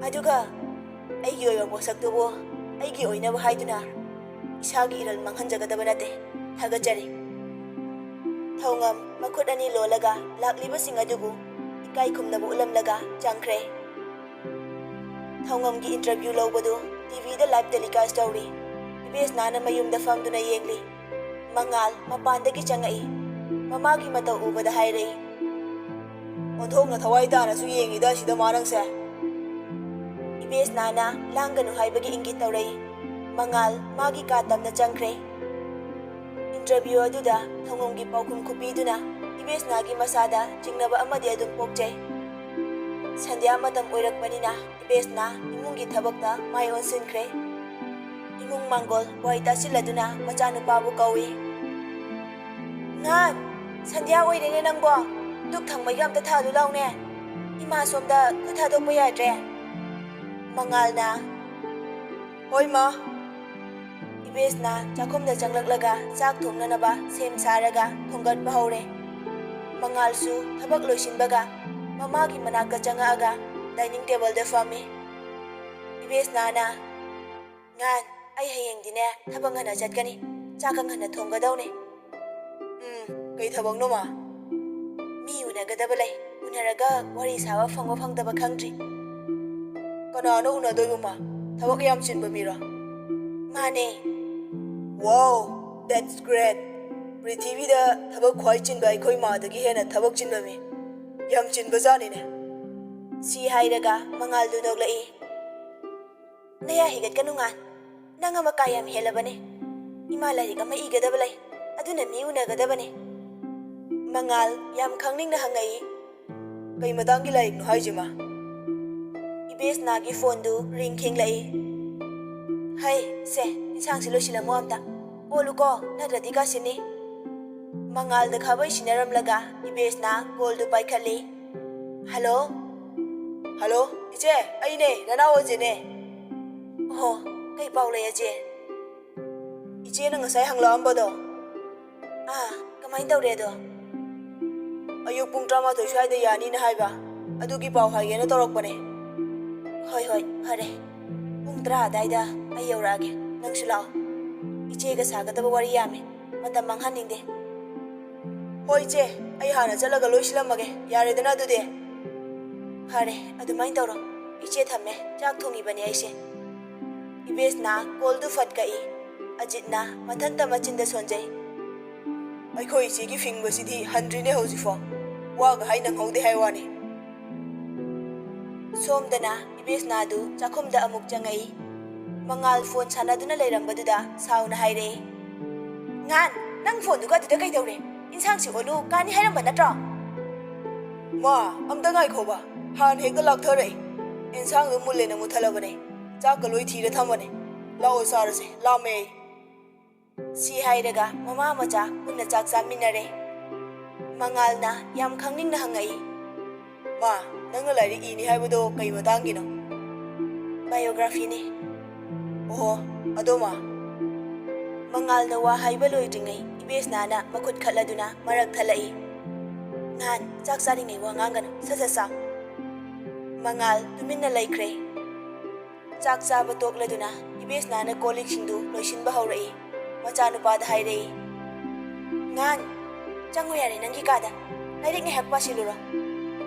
ꯑꯗꯨꯒ ꯑꯩꯒꯤ ꯑꯣꯏꯕ ꯄꯣꯠꯁꯛꯇꯨꯕꯨ ꯑꯩꯒꯤ ꯑꯣꯏꯅꯕ ꯍꯥꯏꯗꯨꯅ ꯏꯁꯥꯒꯤ ꯏꯔꯜ ꯃꯥꯡꯍꯟꯖꯒꯗꯕ ꯅꯠꯇꯦ꯫ ꯊꯥꯒꯠꯆꯔꯤ꯫" ꯊꯧꯉꯝ ꯃꯈꯨꯠ ꯑꯅꯤ ꯂꯣꯜꯂꯒ ꯂꯥꯛꯂꯤꯕꯁꯤꯡ ꯑꯗꯨꯕꯨ ꯏꯀꯥꯏ ꯈꯨꯝꯅꯕ ꯎꯠꯂꯝꯂꯒ ꯆꯪꯈ꯭ꯔꯦ꯫ ꯊꯧꯉꯝꯒꯤ ꯏꯟꯇꯔꯚ꯭ꯌꯨ ꯂꯧꯕꯗꯨ ꯇꯤꯚꯤꯗ ꯂꯥꯏꯚ ꯇꯦꯂꯤꯀꯥꯁ ꯇꯧꯔꯤ꯫ ꯏꯕꯦꯁꯅꯥꯅ ꯃꯌꯨꯝꯗ ꯐꯝꯗꯨꯅ ꯌꯦꯡꯂꯤ꯫ ꯃꯉꯥꯜ ꯃꯄꯥꯟꯗꯒꯤ ꯆꯪꯉꯛꯏ꯫ ꯃꯃꯥꯒꯤ ꯃꯇꯧ ꯎꯕꯗ ꯍꯥꯏꯔꯛꯏ, "ꯑꯣꯟꯊꯣꯛꯅ ꯊꯋꯥꯏ ꯇꯥꯅꯁꯨ ꯌꯦꯡꯉꯤꯗ ꯑꯁꯤꯗ ꯃꯥ ꯅꯪꯁꯦ!" ꯏꯕꯦꯁꯅꯥꯅ ꯂꯥꯡꯒꯅꯨ ꯍꯥꯏꯕꯒꯤ ꯏꯪꯒꯤꯠ ꯇꯧꯔꯛꯏ꯫ ꯃꯉꯥꯜ ꯃꯥꯒꯤ ꯀꯥ ꯇꯝꯅ ꯆꯪꯈ꯭ꯔꯦ꯫ ꯏꯟꯇꯔꯚ꯭ꯌꯨ ꯑꯗꯨꯗ ꯊꯧꯉꯝꯒꯤ ꯄꯥꯎꯈꯨꯝ ꯈꯨꯄꯤꯗꯨꯅ ꯏꯕꯦꯁꯅꯥꯒꯤ ꯃꯁꯥꯗ ꯆꯤꯡꯅꯕ ꯑꯃꯗꯤ ꯑꯗꯨꯝ ꯄꯣꯛꯆꯩ꯫ ꯁꯟꯙ꯭ꯌꯥ ꯃꯇꯝ ꯑꯣꯏꯔꯛꯄꯅꯤꯅ ꯏꯕꯦꯁꯅꯥ ꯏꯃꯨꯡꯒꯤ ꯊꯕꯛꯇ ꯃꯥꯏ ꯑꯣꯟꯁꯤꯟꯈ꯭ꯔꯦ꯫ ꯏꯃꯨꯡ ꯃꯥꯡꯒꯣꯜ ꯋꯥꯏ ꯇꯥꯁꯤꯜꯂꯗꯨꯅ ꯃꯆꯥꯅꯨꯄꯥꯕꯨ ꯀꯧꯏ꯫ "ꯉꯥꯟ, ꯁꯟꯙ꯭ꯌꯥ ꯑꯣꯏꯔꯦꯅꯦ ꯅꯪꯕꯣ꯫ ꯙꯨꯛ ꯊꯥꯎꯃꯩꯒ ꯑꯝꯇ ꯊꯥꯜꯂꯨ ꯂꯥꯎꯅꯦ꯫ ꯏꯃꯥ ꯁꯣꯝꯗ ꯈꯨꯠ ꯊꯥꯗꯣꯛꯄ ꯌꯥꯗ꯭ꯔꯦ꯫" ꯃꯉꯥꯜꯅ, "ꯍꯣꯏ ꯃꯥ꯫" ꯏꯕꯦꯁꯅ ꯆꯥꯛꯈꯨꯝꯗ ꯆꯪꯂꯛꯂꯒ ꯆꯥꯛ ꯊꯣꯡꯅꯅꯕ ꯁꯦꯝ ꯁꯥꯔꯒ ꯊꯣꯡꯒꯠꯄ ꯍꯧꯔꯦ꯫ ꯃꯉꯥꯜꯁꯨ ꯊꯕꯛ ꯂꯣꯏꯁꯤꯟꯕꯒ ꯃꯃꯥꯒꯤ ꯃꯅꯥꯛꯇ ꯆꯪꯉꯛꯑꯒ ꯗꯥꯏꯅꯤꯡ ꯇꯦꯕꯜꯗ ꯐꯝꯃꯤ꯫ ꯏꯕꯦꯁꯅꯥꯅ, "ꯉꯥꯟ, ꯑꯩ ꯍꯌꯦꯡꯗꯤꯅꯦ ꯊꯕꯛ ꯉꯟꯅ ꯆꯠꯀꯅꯤ꯫ ꯆꯥꯛꯀ ꯉꯟꯅ ꯊꯣꯡꯒꯗꯧꯅꯤ꯫ ꯎꯝ, ꯀꯩ ꯊꯕꯛꯅꯣ, ꯃꯥ? ꯃꯤ ꯎꯅꯒꯗꯕ ꯂꯩ꯫ ꯎꯅꯔꯒ ꯋꯥꯔꯤ ꯁꯥꯕ ꯐꯪꯕ ꯐꯪꯗꯕ ꯈꯪꯗ꯭ꯔꯤ꯫ ꯀꯅꯥꯅꯣ ꯎꯅꯗꯣꯏꯕ, ꯃꯥ? ꯊꯕꯛ ꯌꯥꯝ ꯆꯤꯟꯕ ꯃꯤꯔꯣ? ꯃꯥꯅꯦ꯫ Wow, that's great. ꯄ꯭ꯔꯤꯊꯤꯕꯤꯗ ꯊꯕꯛ ꯈ꯭ꯋꯥꯏ ꯆꯤꯟꯕ ꯑꯩꯈꯣꯏ ꯃꯥꯗꯒꯤ ꯍꯦꯟꯅ ꯊꯕꯛ ꯆꯤꯟꯕ ꯃꯤ꯫ ꯌꯥꯝ ꯆꯤꯟꯕꯖꯥꯠꯅꯤꯅꯦ꯫ ꯁꯤ ꯍꯥꯏꯔꯒ ꯃꯉꯥꯜꯗꯨ ꯅꯣꯛꯂꯛꯏ꯫ ꯅꯌꯥ ꯍꯤꯒꯠꯀꯅꯨ, ꯉꯥꯟ꯫ ꯅꯪ ꯑꯃ ꯀꯥ ꯌꯥꯝ ꯍꯦꯜꯂꯕꯅꯦ꯫ ꯏꯃꯥ ꯂꯥꯏꯔꯤꯛ ꯑꯃ ꯏꯒꯗꯕ ꯂꯩ꯫ ꯑꯗꯨꯅ ꯃꯤ ꯎꯅꯒꯗꯕꯅꯦ꯫ ꯃꯉꯥꯜ ꯌꯥꯝ ꯈꯪꯅꯤꯡꯅ ꯍꯪꯉꯛꯏ꯫ ꯀꯩ ꯃꯇꯥꯡꯒꯤ ꯂꯥꯏꯔꯤꯛꯅꯣ ꯍꯥꯏꯁꯦ, ꯃꯥ? ꯏꯕꯦꯁꯅꯥꯒꯤ ꯐꯣꯟꯗꯨ ꯔꯤꯡ ꯈꯤꯡꯂꯛꯏ꯫ ꯍꯩ, ꯁꯦ, ꯏꯟꯁꯥꯡꯁꯤ ꯂꯣꯏꯁꯤꯜꯂꯝꯃꯣ ꯑꯝꯇ꯫ ꯑꯣꯜꯂꯨꯀꯣ, ꯅꯠꯇ꯭ꯔꯗꯤ ꯀꯥꯁꯤꯟꯅꯤ꯫ ꯃꯉꯥꯜꯗ ꯈꯥꯕꯩ ꯁꯤꯟꯅꯔꯝꯂꯒ ꯏꯕꯦꯁꯅꯥ ꯀꯣꯜꯗꯨ ꯄꯥꯏꯈꯠꯂꯤ꯫ ꯍꯜꯂꯣ? ꯍꯜꯂꯣ, ꯏꯆꯦ, ꯑꯩꯅꯦ, ꯅꯅꯥꯎ ꯑꯖꯦꯅꯦ꯫ ꯑꯣꯍꯣ, ꯀꯩ ꯄꯥꯎ ꯂꯩ, ꯑꯖꯦ? ꯏꯆꯦꯅ ꯉꯁꯥꯏ ꯍꯪꯂꯛꯑꯝꯕꯗꯣ꯫ ꯑꯥ, ꯀꯃꯥꯏꯅ ꯇꯧꯔꯦ ꯑꯗꯣ? ꯑꯌꯨꯛ ꯄꯨꯡ ꯇꯔꯥꯃꯥꯊꯣꯏ ꯁ꯭ꯋꯥꯏꯗ ꯌꯥꯅꯤꯅ ꯍꯥꯏꯕ, ꯑꯗꯨꯒꯤ ꯄꯥꯎ ꯍꯥꯏꯒꯦꯅ ꯇꯧꯔꯛꯄꯅꯦ꯫ ꯍꯣꯏ, ꯍꯣꯏ, ꯐꯔꯦ꯫ ꯄꯨꯡ ꯇꯔꯥ ꯑꯗꯥꯏꯗ ꯑꯩ ꯌꯧꯔꯛꯑꯒꯦ, ꯅꯪꯁꯨ ꯂꯥꯛꯑꯣ꯫ ꯏꯆꯦꯒ ꯁꯥꯒꯗꯕ ꯋꯥꯔꯤ ꯌꯥꯝꯃꯤ, ꯃꯇꯝ ꯃꯥꯡꯍꯟꯅꯤꯡꯗꯦ꯫ ꯍꯣꯏ ꯏꯆꯦ, ꯑꯩ ꯍꯥꯟꯅ ꯆꯠꯂꯒ ꯂꯣꯏ ꯁꯤꯜꯂꯝꯃꯒꯦ, ꯌꯥꯔꯦꯗꯅ ꯑꯗꯨꯗꯤ? ꯐꯔꯦ, ꯑꯗꯨꯃꯥꯏꯅ ꯇꯧꯔꯣ꯫ ꯏꯆꯦ ꯊꯝꯃꯦ, ꯆꯥꯛ ꯊꯣꯡꯉꯤꯕꯅꯦ ꯑꯩꯁꯦ꯫ ꯏꯕꯦꯁꯅ ꯀꯣꯜꯗꯨ ꯐꯠ ꯀꯛꯏ꯫ ꯑꯖꯤꯠꯅ ꯃꯊꯟꯇ ꯃꯆꯤꯟꯗ ꯁꯣꯟꯖꯩ꯫ ꯑꯩꯈꯣꯏ ꯏꯆꯦꯒꯤ ꯐꯤꯡꯕꯁꯤꯗꯤ ꯍꯟꯗ꯭ꯔꯤꯅꯦ ꯍꯧꯖꯤꯛꯐꯥꯎ꯫ ꯋꯥꯒ ꯍꯥꯏ ꯅꯪꯍꯧꯗꯦ ꯍꯥꯏ ꯋꯥꯅꯤ꯫ ꯁꯣꯝꯗꯅ ꯏꯕꯦꯁꯅꯥꯗꯨ ꯆꯥꯛꯈꯨꯝꯗ ꯑꯃꯨꯛ ꯆꯪꯉꯛꯏ꯫ ꯃꯉꯥꯜ ꯐꯣꯟ ꯁꯥꯟꯅꯗꯨꯅ ꯂꯩꯔꯝꯕꯗꯨꯗ ꯁꯥꯎꯅ ꯍꯥꯏꯔꯛꯏ, "ꯉꯥꯟ, ꯅꯪ ꯐꯣꯟꯗꯨꯒ ꯑꯗꯨꯗ ꯀꯩꯗꯧꯔꯦ? ꯏꯟꯁꯥꯡꯁꯤ ꯑꯣꯜꯂꯨ ꯀꯥꯅꯤ ꯍꯥꯏꯔꯝꯕ ꯅꯠꯇ꯭ꯔꯣ?" ꯃꯥ, ꯑꯝꯇ ꯉꯥꯏꯈꯣꯕ, ꯍꯥꯟꯅ ꯍꯦꯛꯇ ꯂꯥꯛꯊꯔꯛꯏ꯫ ꯏꯟꯁꯥꯡꯗꯨ ꯃꯨꯜꯂꯦꯅ ꯃꯨꯠꯊꯠꯂꯕꯅꯦ꯫ ꯆꯥꯛꯀ ꯂꯣꯏ ꯊꯤꯔ ꯊꯝꯕꯅꯦ꯫ ꯂꯥꯛꯑꯣ ꯆꯥꯔꯁꯦ, ꯂꯥꯝꯃꯦ ꯑꯩ꯫ ꯁꯤ ꯍꯥꯏꯔꯒ ꯃꯃꯥ ꯃꯆꯥ ꯄꯨꯟꯅ ꯆꯥꯛ ꯆꯥꯃꯤꯟꯅꯔꯦ꯫ ꯃꯉꯥꯜꯅ ꯌꯥꯝ ꯈꯪꯅꯤꯡꯅ ꯍꯪꯉꯛꯏ, "ꯃꯥ, ꯅꯪꯅ ꯂꯥꯏꯔꯤꯛ ꯏꯅꯤ ꯍꯥꯏꯕꯗꯣ ꯀꯩ ꯃꯇꯥꯡꯒꯤꯅꯣ?" "ꯕꯥꯏꯑꯣꯒ꯭ꯔꯥꯐꯤꯅꯦ꯫" "ꯑꯣꯍꯣ, ꯑꯗꯣ ꯃꯥ?" ꯃꯉꯥꯜꯅ ꯋꯥ ꯍꯥꯏꯕ ꯂꯣꯏꯗ꯭ꯔꯤꯉꯩ ꯏꯕꯦꯁꯅꯥꯅ ꯃꯈꯨꯠ ꯈꯠꯂꯗꯨꯅ ꯃꯔꯛ ꯊꯠꯂꯛꯏ, "ꯉꯥꯟ, ꯆꯥꯛ ꯆꯥꯔꯤꯉꯩ ꯋꯥ ꯉꯥꯡꯒꯅꯨ, ꯁꯠ ꯁꯠ ꯆꯥꯎ꯫" ꯃꯉꯥꯜ ꯇꯨꯃꯤꯟꯅ ꯂꯩꯈ꯭ꯔꯦ꯫ ꯆꯥꯛ ꯆꯥꯕ ꯇꯣꯛꯂꯗꯨꯅ ꯏꯕꯦꯁꯅꯥꯅ ꯀꯣꯜ ꯂꯤꯛꯁꯤꯡꯗꯨ ꯂꯣꯏꯁꯤꯟꯕ ꯍꯧꯔꯛꯏ꯫ ꯃꯆꯥꯅꯨꯄꯥꯗ ꯍꯥꯏꯔꯛꯏ, "ꯉꯥꯟ, ꯆꯪꯉꯨ ꯌꯥꯔꯦ ꯅꯪꯒꯤ ꯀꯥꯗ, ꯂꯥꯏꯔꯤꯛ ꯉꯥꯏꯍꯥꯛ ꯄꯥꯁꯤꯜꯂꯨꯔꯣ꯫"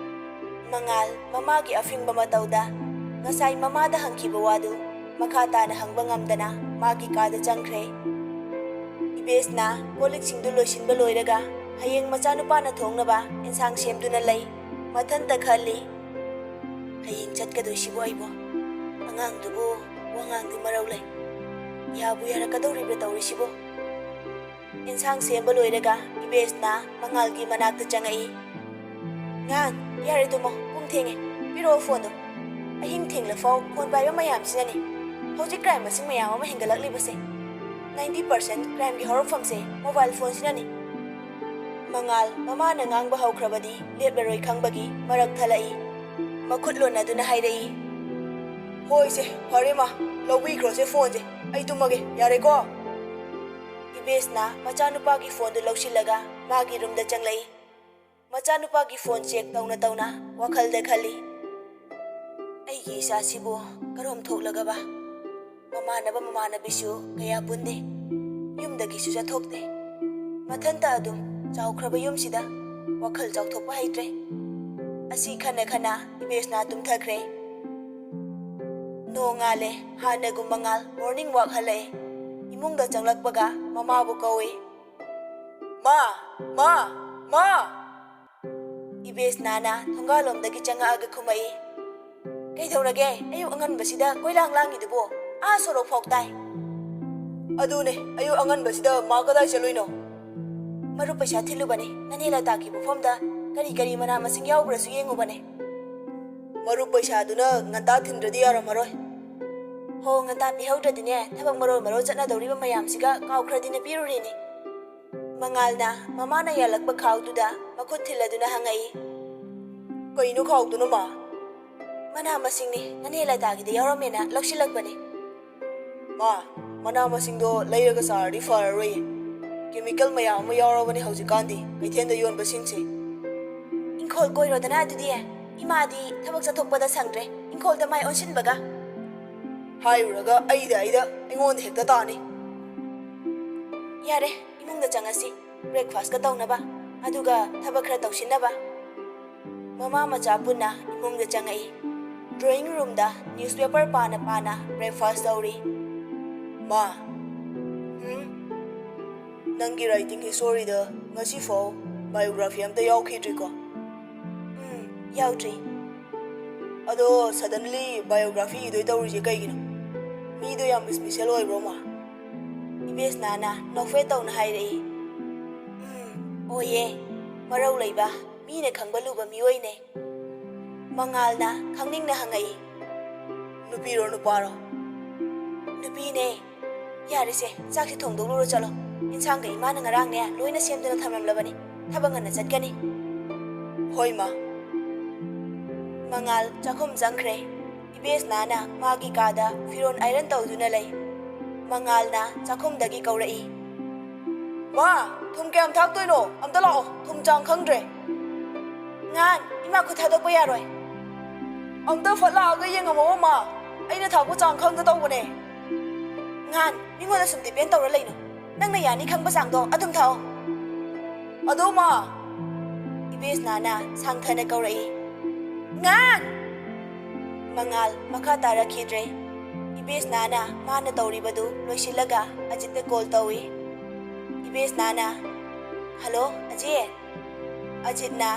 ꯃꯉꯥꯜ ꯃꯃꯥꯒꯤ ꯑꯐꯤꯡꯕ ꯃꯇꯧꯗ ꯉꯁꯥꯏ ꯃꯃꯥꯗ ꯍꯪꯈꯤꯕ ꯋꯥꯗꯨ ꯃꯈꯥ ꯇꯥꯅ ꯍꯪꯕ ꯉꯝꯗꯅ ꯃꯥꯒꯤ ꯀꯥꯗ ꯆꯪꯈ꯭ꯔꯦ꯫ ꯏꯕꯦꯁꯅꯥ ꯀꯣꯜ ꯂꯤꯛꯁꯤꯡꯗꯨ ꯂꯣꯏꯁꯤꯟꯕ ꯂꯣꯏꯔꯒ ꯍꯌꯦꯡ ꯃꯆꯥꯅꯨꯄꯥꯅ ꯊꯣꯡꯅꯕ ꯑꯦꯟꯁꯥꯡ ꯁꯦꯝꯗꯨꯅ ꯂꯩ꯫ ꯃꯊꯟꯇ ꯈꯜꯂꯤ, "ꯍꯌꯦꯡ ꯆꯠꯀꯗꯣꯏꯁꯤꯕꯨ ꯑꯩꯕꯨ? ꯑꯉꯥꯡꯗꯨꯕꯨ ꯋꯥꯉꯥꯡꯗꯤ ꯃꯔꯧ ꯂꯩ꯫ ꯌꯥꯕꯨ ꯌꯥꯔꯛꯀꯗꯧꯔꯤꯕ꯭ꯔꯥ ꯇꯧꯔꯤꯁꯤꯕꯨ?" ꯑꯦꯟꯁꯥꯡ ꯁꯦꯝꯕ ꯂꯣꯏꯔꯒ ꯏꯕꯦꯁꯅꯥ ꯃꯉꯥꯜꯒꯤ ꯃꯅꯥꯛꯇ ꯆꯪꯉꯛꯏ꯫ "ꯉꯥꯟ, ꯌꯥꯔꯦ ꯇꯨꯝꯃꯣ, ꯄꯨꯡ ꯊꯦꯡꯉꯦ꯫ ꯄꯤꯔꯛꯑꯣ ꯐꯣꯟꯗꯣ꯫ ꯑꯍꯤꯡ ꯊꯦꯡꯂꯐꯥꯎ ꯐꯣꯟ ꯄꯥꯏꯕ ꯃꯌꯥꯝꯁꯤꯅꯅꯤ ꯍꯧꯖꯤꯛ ꯀ꯭ꯔꯥꯏꯝ ꯃꯁꯤꯡ ꯃꯌꯥꯝ ꯑꯃ ꯍꯦꯟꯒꯠꯂꯛꯂꯤꯕꯁꯦ꯫ ꯅꯥꯏꯟꯇꯤ ꯄꯥꯔꯁꯦꯟ ꯀ꯭ꯔꯥꯏꯝꯒꯤ ꯍꯧꯔꯛꯐꯝꯁꯦ ꯃꯣꯕꯥꯏꯜ ꯐꯣꯟꯁꯤꯅꯅꯤ꯫" ꯃꯉꯥꯜ ꯃꯃꯥꯅ ꯉꯥꯡꯕ ꯍꯧꯈ꯭ꯔꯕꯗꯤ ꯂꯦꯞꯂꯔꯣꯏ ꯈꯪꯕꯒꯤ ꯃꯔꯛ ꯊꯠꯂꯛꯏ꯫ ꯃꯈꯨꯠ ꯂꯣꯟꯅꯗꯨꯅ ꯍꯥꯏꯔꯛꯏ, "ꯍꯣꯏꯁꯦ, ꯐꯔꯦ ꯃꯥ, ꯂꯧꯕꯤꯈ꯭ꯔꯣꯁꯦ ꯐꯣꯟꯁꯦ꯫ ꯑꯩ ꯇꯨꯝꯃꯒꯦ, ꯌꯥꯔꯦꯀꯣ?" ꯏꯕꯦꯁꯅ ꯃꯆꯥꯅꯨꯄꯥꯒꯤ ꯐꯣꯟꯗꯨ ꯂꯧꯁꯤꯜꯂꯒ ꯃꯥꯒꯤ ꯔꯨꯝꯗ ꯆꯪꯂꯛꯏ꯫ ꯃꯆꯥꯅꯨꯄꯥꯒꯤ ꯐꯣꯟ ꯆꯦꯛ ꯇꯧꯅ ꯇꯧꯅ ꯋꯥꯈꯜꯗ ꯈꯜꯂꯤ, "ꯑꯩꯒꯤ ꯏꯆꯥꯁꯤꯕꯨ ꯀꯔꯣꯝ ꯊꯣꯛꯂꯒꯕ? ꯃꯃꯥꯟꯅꯕ ꯃꯃꯥꯟꯅꯕꯤꯁꯨ ꯀꯌꯥ ꯄꯨꯟꯗꯦ, ꯌꯨꯝꯗꯒꯤꯁꯨ ꯆꯠꯊꯣꯛꯇꯦ꯫ ꯃꯊꯟꯇ ꯑꯗꯨꯝ ꯆꯥꯎꯈ꯭ꯔꯕ ꯌꯨꯝꯁꯤꯗ ꯋꯥꯈꯜ ꯆꯥꯎꯊꯣꯛꯄ ꯍꯩꯇ꯭ꯔꯦ꯫" ꯑꯁꯤ ꯈꯟꯅ ꯈꯟꯅ ꯏꯕꯦꯁꯅꯥ ꯇꯨꯝꯊꯈ꯭ꯔꯦ꯫ ꯅꯣꯡꯉꯥꯜꯂꯦ꯫ ꯍꯥꯟꯅꯒꯨꯝ ꯃꯉꯥꯜ ꯃꯣꯔꯅꯤꯡ ꯋꯥꯛ ꯍꯜꯂꯛꯑꯦ꯫ ꯏꯃꯨꯡꯗ ꯆꯪꯂꯛꯄꯒ ꯃꯃꯥꯕꯨ ꯀꯧꯏ꯫ "ꯃꯥ! ꯃꯥ! ꯃꯥ!" ꯏꯕꯦꯁꯅꯥꯅ ꯊꯣꯡꯒꯥꯜꯂꯣꯝꯗꯒꯤ ꯆꯪꯉꯛꯑꯒ ꯈꯨꯝꯃꯛꯏ꯫ "ꯀꯩꯗꯧꯔꯒꯦ? ꯑꯌꯨꯛ ꯑꯉꯟꯕꯁꯤꯗ ꯀꯣꯏꯂꯥꯡ ꯂꯥꯡꯉꯤꯗꯨꯕꯣ? ꯑꯥ ꯁꯣꯔꯣꯛ ꯐꯥꯎ ꯇꯥꯏ꯫" "ꯑꯗꯨꯅꯦ, ꯑꯌꯨꯛ ꯑꯉꯟꯕꯁꯤꯗ ꯃꯥ ꯀꯗꯥꯏ ꯆꯠꯂꯨꯏꯅꯣ?" "ꯃꯔꯨꯞ ꯄꯩꯁꯥ ꯊꯤꯜꯂꯨꯕꯅꯦ꯫ ꯅꯅꯦ ꯂꯇꯥꯒꯤ ꯄꯣꯠꯐꯝꯗ ꯀꯔꯤ ꯀꯔꯤ ꯃꯅꯥ ꯃꯁꯤꯡ ꯌꯥꯎꯕ꯭ꯔꯥꯁꯨ ꯌꯦꯡꯉꯨꯕꯅꯦ꯫" "ꯃꯔꯨꯞ ꯄꯩꯁꯥꯗꯨꯅ ꯉꯟꯇꯥ ꯊꯤꯟꯗ꯭ꯔꯗꯤ ꯌꯥꯔꯝꯃꯔꯣꯏ꯫" "ꯍꯣ, ꯉꯟꯇꯥ ꯄꯤꯍꯧꯗ꯭ꯔꯗꯤꯅꯦ, ꯊꯕꯛ ꯃꯔꯣꯜ ꯃꯔꯣꯜ ꯆꯠꯅꯗꯧꯔꯤꯕ ꯃꯌꯥꯝꯁꯤꯒ ꯀꯥꯎꯈ꯭ꯔꯗꯤꯅ ꯄꯤꯔꯨꯔꯤꯅꯤ꯫" ꯃꯉꯥꯜꯅ ꯃꯃꯥꯅ ꯌꯥꯜꯂꯛꯄ ꯈꯥꯎꯗꯨꯗ ꯃꯈꯨꯠ ꯊꯤꯜꯂꯗꯨꯅ ꯍꯪꯉꯛꯏ꯫ "ꯀꯩꯅꯣ ꯈꯥꯎꯗꯨꯅ, ꯃꯥ?" "ꯃꯅꯥ ꯃꯁꯤꯡꯅꯤ, ꯅꯅꯦ ꯂꯇꯥꯒꯤꯗ ꯌꯥꯎꯔꯝꯃꯦꯅ ꯂꯧꯁꯤꯜꯂꯛꯄꯅꯦ꯫" "ꯃꯥ, ꯃꯅꯥ ꯃꯁꯤꯡꯗꯣ ꯂꯩꯔꯒ ꯆꯥꯔꯗꯤ ꯐꯔꯔꯣꯏꯌꯦ꯫ ꯀꯦꯃꯤꯀꯦꯜ ꯃꯌꯥꯝ ꯑꯃ ꯌꯥꯎꯔꯕꯅꯦ ꯍꯧꯖꯤꯛꯀꯥꯟꯗꯤ ꯀꯩꯊꯦꯜꯗ ꯌꯣꯟꯕꯁꯤꯡꯁꯦ꯫" "ꯏꯪꯈꯣꯜ ꯀꯣꯏꯔꯣꯗꯅ ꯑꯗꯨꯗꯤ꯫ ꯏꯃꯥꯗꯤ ꯊꯕꯛ ꯆꯠꯊꯣꯛꯄꯗ ꯁꯪꯗ꯭ꯔꯦ, ꯏꯪꯈꯣꯜꯗ ꯃꯥꯏ ꯑꯣꯟꯁꯤꯟꯕꯒ꯫" ꯍꯥꯏꯔꯨꯔꯒ ꯑꯩꯗ ꯑꯩꯗ ꯑꯩꯉꯣꯟꯗ ꯍꯦꯛꯇ ꯇꯥꯅꯤ꯫ ꯌꯥꯔꯦ, ꯏꯃꯨꯡꯗ ꯆꯪꯉꯁꯤ, ꯕ꯭ꯔꯦꯛꯐꯥꯁꯀ ꯇꯧꯅꯕ, ꯑꯗꯨꯒ ꯊꯕꯛ ꯈꯔ ꯇꯧꯁꯤꯟꯅꯕ꯫ ꯃꯃꯥ ꯃꯆꯥ ꯄꯨꯟꯅ ꯏꯃꯨꯡꯗ ꯆꯪꯉꯛꯏ꯫ ꯗ꯭ꯔꯣꯌꯤꯡ ꯔꯨꯝꯗ ꯅ꯭ꯌꯨꯁꯄꯦꯄꯔ ꯄꯥꯅ ꯄꯥꯅ ꯕ꯭ꯔꯦꯛꯐꯥꯁ ꯇꯧꯔꯤ꯫ ꯃꯥ, ꯎꯝ? ꯅꯪꯒꯤ ꯔꯥꯏꯇꯤꯡ ꯍꯤꯁꯇꯣꯔꯤꯗ ꯉꯁꯤꯐꯥꯎ ꯕꯥꯏꯑꯣꯒ꯭ꯔꯥꯐꯤ ꯑꯝꯇ ꯌꯥꯎꯈꯤꯗ꯭ꯔꯤꯀꯣ? ꯎꯝ, ꯌꯥꯎꯗ꯭ꯔꯤ꯫ ꯑꯗꯣ ꯁꯗꯟꯂꯤ ꯕꯥꯏꯑꯣꯒ꯭ꯔꯥꯐꯤ ꯏꯗꯣꯏ ꯇꯧꯔꯤꯁꯦ ꯀꯩꯒꯤꯅꯣ? ꯃꯤꯗꯣ ꯌꯥꯝ ꯏꯁꯄꯤꯁꯦꯜ ꯑꯣꯏꯕ꯭ꯔꯣ, ꯃꯥ? ꯏꯕꯦꯁꯅꯥꯅ ꯅꯣꯛꯐꯦꯠ ꯇꯧꯅ ꯍꯥꯏꯔꯛꯏ꯫ ꯎꯝ, ꯑꯣꯏꯌꯦ꯫ ꯃꯔꯧ ꯂꯩꯕ, ꯃꯤꯅ ꯈꯪꯕ ꯂꯨꯕ ꯃꯤꯑꯣꯏꯅꯦ꯫ ꯃꯉꯥꯜꯅ ꯈꯪꯅꯤꯡꯅ ꯍꯪꯉꯛꯏ꯫ ꯅꯨꯄꯤꯔꯣ ꯅꯨꯄꯥꯔꯣ? ꯅꯨꯄꯤꯅꯦ꯫ ꯌꯥꯔꯦꯁꯦ, ꯆꯥꯛꯁꯤ ꯊꯣꯡꯗꯣꯛꯂꯨꯔꯣ ꯆꯠꯂꯣ꯫ ꯏꯟꯁꯥꯡꯒ ꯏꯃꯥꯅ ꯉꯔꯥꯡꯅꯦ ꯂꯣꯏꯅ ꯁꯦꯝꯗꯨꯅ ꯊꯝꯂꯝꯂꯕꯅꯤ꯫ ꯊꯕꯛ ꯉꯟꯅ ꯆꯠꯀꯅꯤ꯫ ꯍꯣꯏ, ꯃꯥ꯫ ꯃꯉꯥꯜ ꯆꯥꯛꯈꯨꯝ ꯆꯪꯈ꯭ꯔꯦ꯫ ꯏꯕꯦꯁꯅꯥꯅ ꯃꯥꯒꯤ ꯀꯥꯗ ꯐꯤꯔꯣꯜ ꯑꯥꯏꯔꯟ ꯇꯧꯗꯨꯅ ꯂꯩ꯫ ꯃꯉꯥꯜꯅ ꯆꯥꯛꯈꯨꯝꯗꯒꯤ ꯀꯧꯔꯛꯏ꯫ ꯃꯥ, ꯊꯨꯝ ꯀꯌꯥꯝ ꯊꯥꯛꯇꯣꯏꯅꯣ? ꯑꯝꯇ ꯂꯥꯛꯑꯣ, ꯊꯨꯝ ꯆꯥꯡ ꯈꯪꯗ꯭ꯔꯦ꯫ ꯉꯥꯟ, ꯏꯃꯥ ꯈꯨꯠ ꯊꯥꯗꯣꯛꯄ ꯌꯥꯔꯣꯏ꯫ ꯑꯝꯇ ꯐꯠ ꯂꯥꯛꯑꯒ ꯌꯦꯡꯉꯝꯃꯣ, ꯃꯥ꯫ ꯑꯩꯅ ꯊꯥꯛꯄ ꯆꯥꯡ ꯈꯪꯗ ꯇꯧꯕꯅꯦ꯫ ꯉꯥꯟ, ꯃꯤꯉꯣꯟꯗ ꯁꯨꯝ ꯗꯤꯄꯦꯟ ꯇꯧꯔ ꯂꯩꯅꯨ꯫ ꯅꯪꯅ ꯌꯥꯅꯤ ꯈꯪꯕ ꯆꯥꯡꯗꯣ ꯑꯗꯨꯝ ꯊꯥꯛꯑꯣ꯫ ꯑꯗꯣ, ꯃꯥ꯫ ꯏꯕꯦꯁꯅꯥꯅ ꯁꯥꯡꯊꯅ ꯀꯧꯔꯛꯏ꯫ ꯉꯥꯟ! ꯃꯉꯥꯜ ꯃꯈꯥ ꯇꯥꯔꯛꯈꯤꯗ꯭ꯔꯦ꯫ ꯏꯕꯦꯁꯅꯥꯅ ꯃꯥꯅ ꯇꯧꯔꯤꯕꯗꯨ ꯂꯣꯏꯁꯤꯜꯂꯒ ꯑꯖꯤꯠꯇ ꯀꯣꯜ ꯇꯧꯏ꯫ ꯏꯕꯦꯁꯅꯥꯅ, "ꯍꯜꯂꯣ, ꯑꯖꯤꯠ?" ꯑꯖꯤꯠꯅ,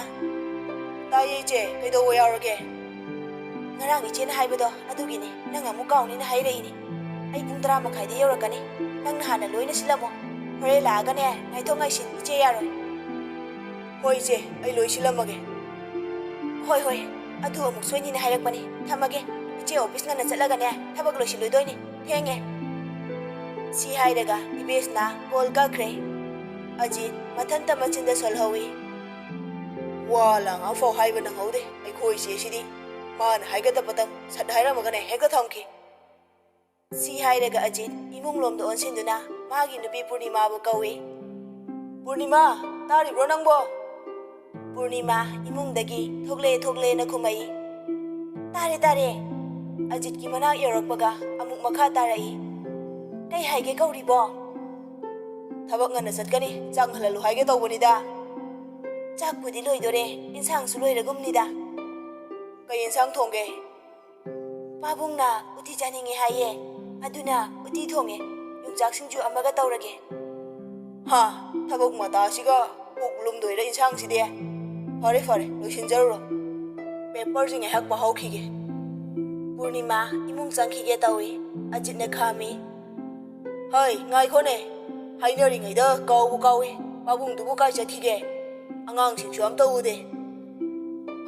"ꯇꯥꯏꯌꯦ ꯏꯆꯦ, ꯀꯩꯗꯧꯕ ꯌꯥꯎꯔꯒꯦ?" "ꯉꯔꯥꯡ ꯏꯆꯦꯅ ꯍꯥꯏꯕꯗꯣ ꯑꯗꯨꯒꯤꯅꯤ, ꯅꯪ ꯑꯃꯨꯛ ꯀꯥꯎꯅꯤꯅ ꯍꯥꯏꯔꯛꯏꯅꯤ꯫ ꯑꯩ ꯄꯨꯡ ꯇꯔꯥ ꯃꯈꯥꯏꯗ ꯌꯧꯔꯛꯀꯅꯤ, ꯅꯪꯅ ꯍꯥꯟꯅ ꯂꯣꯏꯅ ꯁꯤꯜꯂꯝꯃꯣ꯫ ꯍꯣꯔꯦꯟ ꯂꯥꯛꯑꯒꯅꯦ, ꯉꯥꯏꯊꯣꯛ ꯉꯥꯏꯁꯤꯟ ꯏꯆꯦ ꯌꯥꯔꯣꯏ꯫" "ꯍꯣꯏ ꯏꯆꯦ, ꯑꯩ ꯂꯣꯏ ꯁꯤꯜꯂꯝꯃꯒꯦ꯫" "ꯍꯣꯏ, ꯍꯣꯏ, ꯑꯗꯨ ꯑꯃꯨꯛ ꯁꯣꯏꯅꯤꯅ ꯍꯥꯏꯔꯛꯄꯅꯤ꯫ ꯊꯝꯃꯒꯦ꯫ ꯏꯆꯦ ꯑꯣꯐꯤꯁ ꯉꯟꯅ ꯆꯠꯂꯒꯅꯦ, ꯊꯕꯛ ꯂꯣꯏꯁꯤꯜꯂꯨꯗꯣꯏꯅꯤ꯫ ꯊꯦꯡꯉꯦ꯫" ꯁꯤ ꯍꯥꯏꯔꯒ ꯏꯕꯦꯁꯅ ꯀꯣꯜ ꯀꯛꯈ꯭ꯔꯦ꯫ ꯑꯖꯤꯠ ꯃꯊꯟꯇ ꯃꯆꯤꯟꯗ ꯁꯣꯜꯍꯧꯏ꯫ "ꯋꯥ ꯂꯥꯡ ꯑꯃꯐꯥꯎ ꯍꯥꯏꯕ ꯅꯪꯍꯧꯗꯦ ꯑꯩꯈꯣꯏ ꯏꯆꯦꯁꯤꯗꯤ꯫ ꯃꯥꯅ ꯍꯥꯏꯒꯗꯕꯇꯪ ꯁꯠ ꯍꯥꯏꯔꯝꯃꯒꯅꯦ ꯍꯦꯛꯇ ꯊꯝꯈꯤ꯫" ꯁꯤ ꯍꯥꯏꯔꯒ ꯑꯖꯤꯠ ꯏꯃꯨꯡꯂꯣꯝꯗ ꯑꯣꯟꯁꯤꯟꯗꯨꯅ ꯃꯥꯒꯤ ꯅꯨꯄꯤ ꯄꯨꯔꯅꯤꯃꯥꯕꯨ ꯀꯧꯏ꯫ "ꯄꯨꯔꯅꯤꯃꯥ, ꯇꯥꯔꯤꯕ꯭ꯔꯣ ꯅꯪꯕꯣ?" ꯄꯨꯔꯅꯤꯃꯥ ꯏꯃꯨꯡꯗꯒꯤ ꯊꯣꯛꯂꯦ ꯊꯣꯛꯂꯦꯅ ꯈꯨꯝꯃꯛꯏ꯫ "ꯇꯥꯔꯦ, ꯇꯥꯔꯦ꯫" ꯑꯖꯤꯠꯀꯤ ꯃꯅꯥꯛ ꯌꯧꯔꯛꯄꯒ ꯃꯈꯥ ꯇꯥꯔꯛꯏ꯫ "ꯀꯩ ꯍꯥꯏꯒꯦ ꯀꯧꯔꯤꯕꯣ?" "ꯊꯕꯛ ꯉꯟꯅ ꯆꯠꯀꯅꯤ, ꯆꯥꯛ ꯉꯜꯍꯜꯂꯨ ꯍꯥꯏꯒꯦ ꯇꯧꯕꯅꯤꯗ꯫" "ꯆꯥꯛꯄꯨꯗꯤ ꯂꯣꯏꯗꯣꯔꯦ, ꯏꯟꯁꯥꯡꯁꯨ ꯂꯣꯏꯔꯒꯨꯝꯅꯤꯗ꯫" "ꯀꯩ ꯏꯟꯁꯥꯡ ꯊꯣꯡꯒꯦ?" "ꯄꯥꯕꯨꯡꯅ ꯎꯇꯤ ꯆꯥꯅꯤꯡꯉꯦ ꯍꯥꯏꯌꯦ, ꯑꯗꯨꯅ ꯎꯇꯤ ꯊꯣꯡꯉꯦ꯫ ꯌꯣꯡꯆꯥꯛ ꯁꯤꯡꯖꯨ ꯑꯃꯒ ꯇꯧꯔꯒꯦ꯫" "ꯍꯥ, ꯊꯕꯛ ꯃꯇꯥꯁꯤꯒ ꯄꯨꯛ ꯂꯨꯝꯗꯣꯏꯔ ꯏꯟꯁꯥꯡꯁꯤꯗꯤ? ꯐꯔꯦ ꯐꯔꯦ, ꯂꯣꯏꯁꯤꯟꯖꯔꯨꯔꯣ꯫ ꯄꯦꯄꯔꯁꯤ ꯉꯥꯏꯍꯥꯛ ꯄꯥꯍꯧꯈꯤꯒꯦ꯫" ꯄꯨꯔꯅꯤꯃꯥ ꯏꯃꯨꯡ ꯆꯪꯈꯤꯒꯦ ꯇꯧꯏ꯫ ꯑꯖꯤꯠꯅ ꯈꯥꯝꯃꯤ꯫ "ꯍꯩ, ꯉꯥꯏꯈꯣꯅꯦ, ꯍꯥꯏꯅꯔꯤꯉꯩꯗ ꯀꯥꯎꯕꯨ ꯀꯥꯎꯏ꯫ ꯄꯥꯕꯨꯡꯗꯨꯕꯨ ꯀꯥꯏ ꯆꯠꯈꯤꯒꯦ? ꯑꯉꯥꯡꯁꯤꯡꯁꯨ ꯑꯝꯇ ꯎꯗꯦ꯫"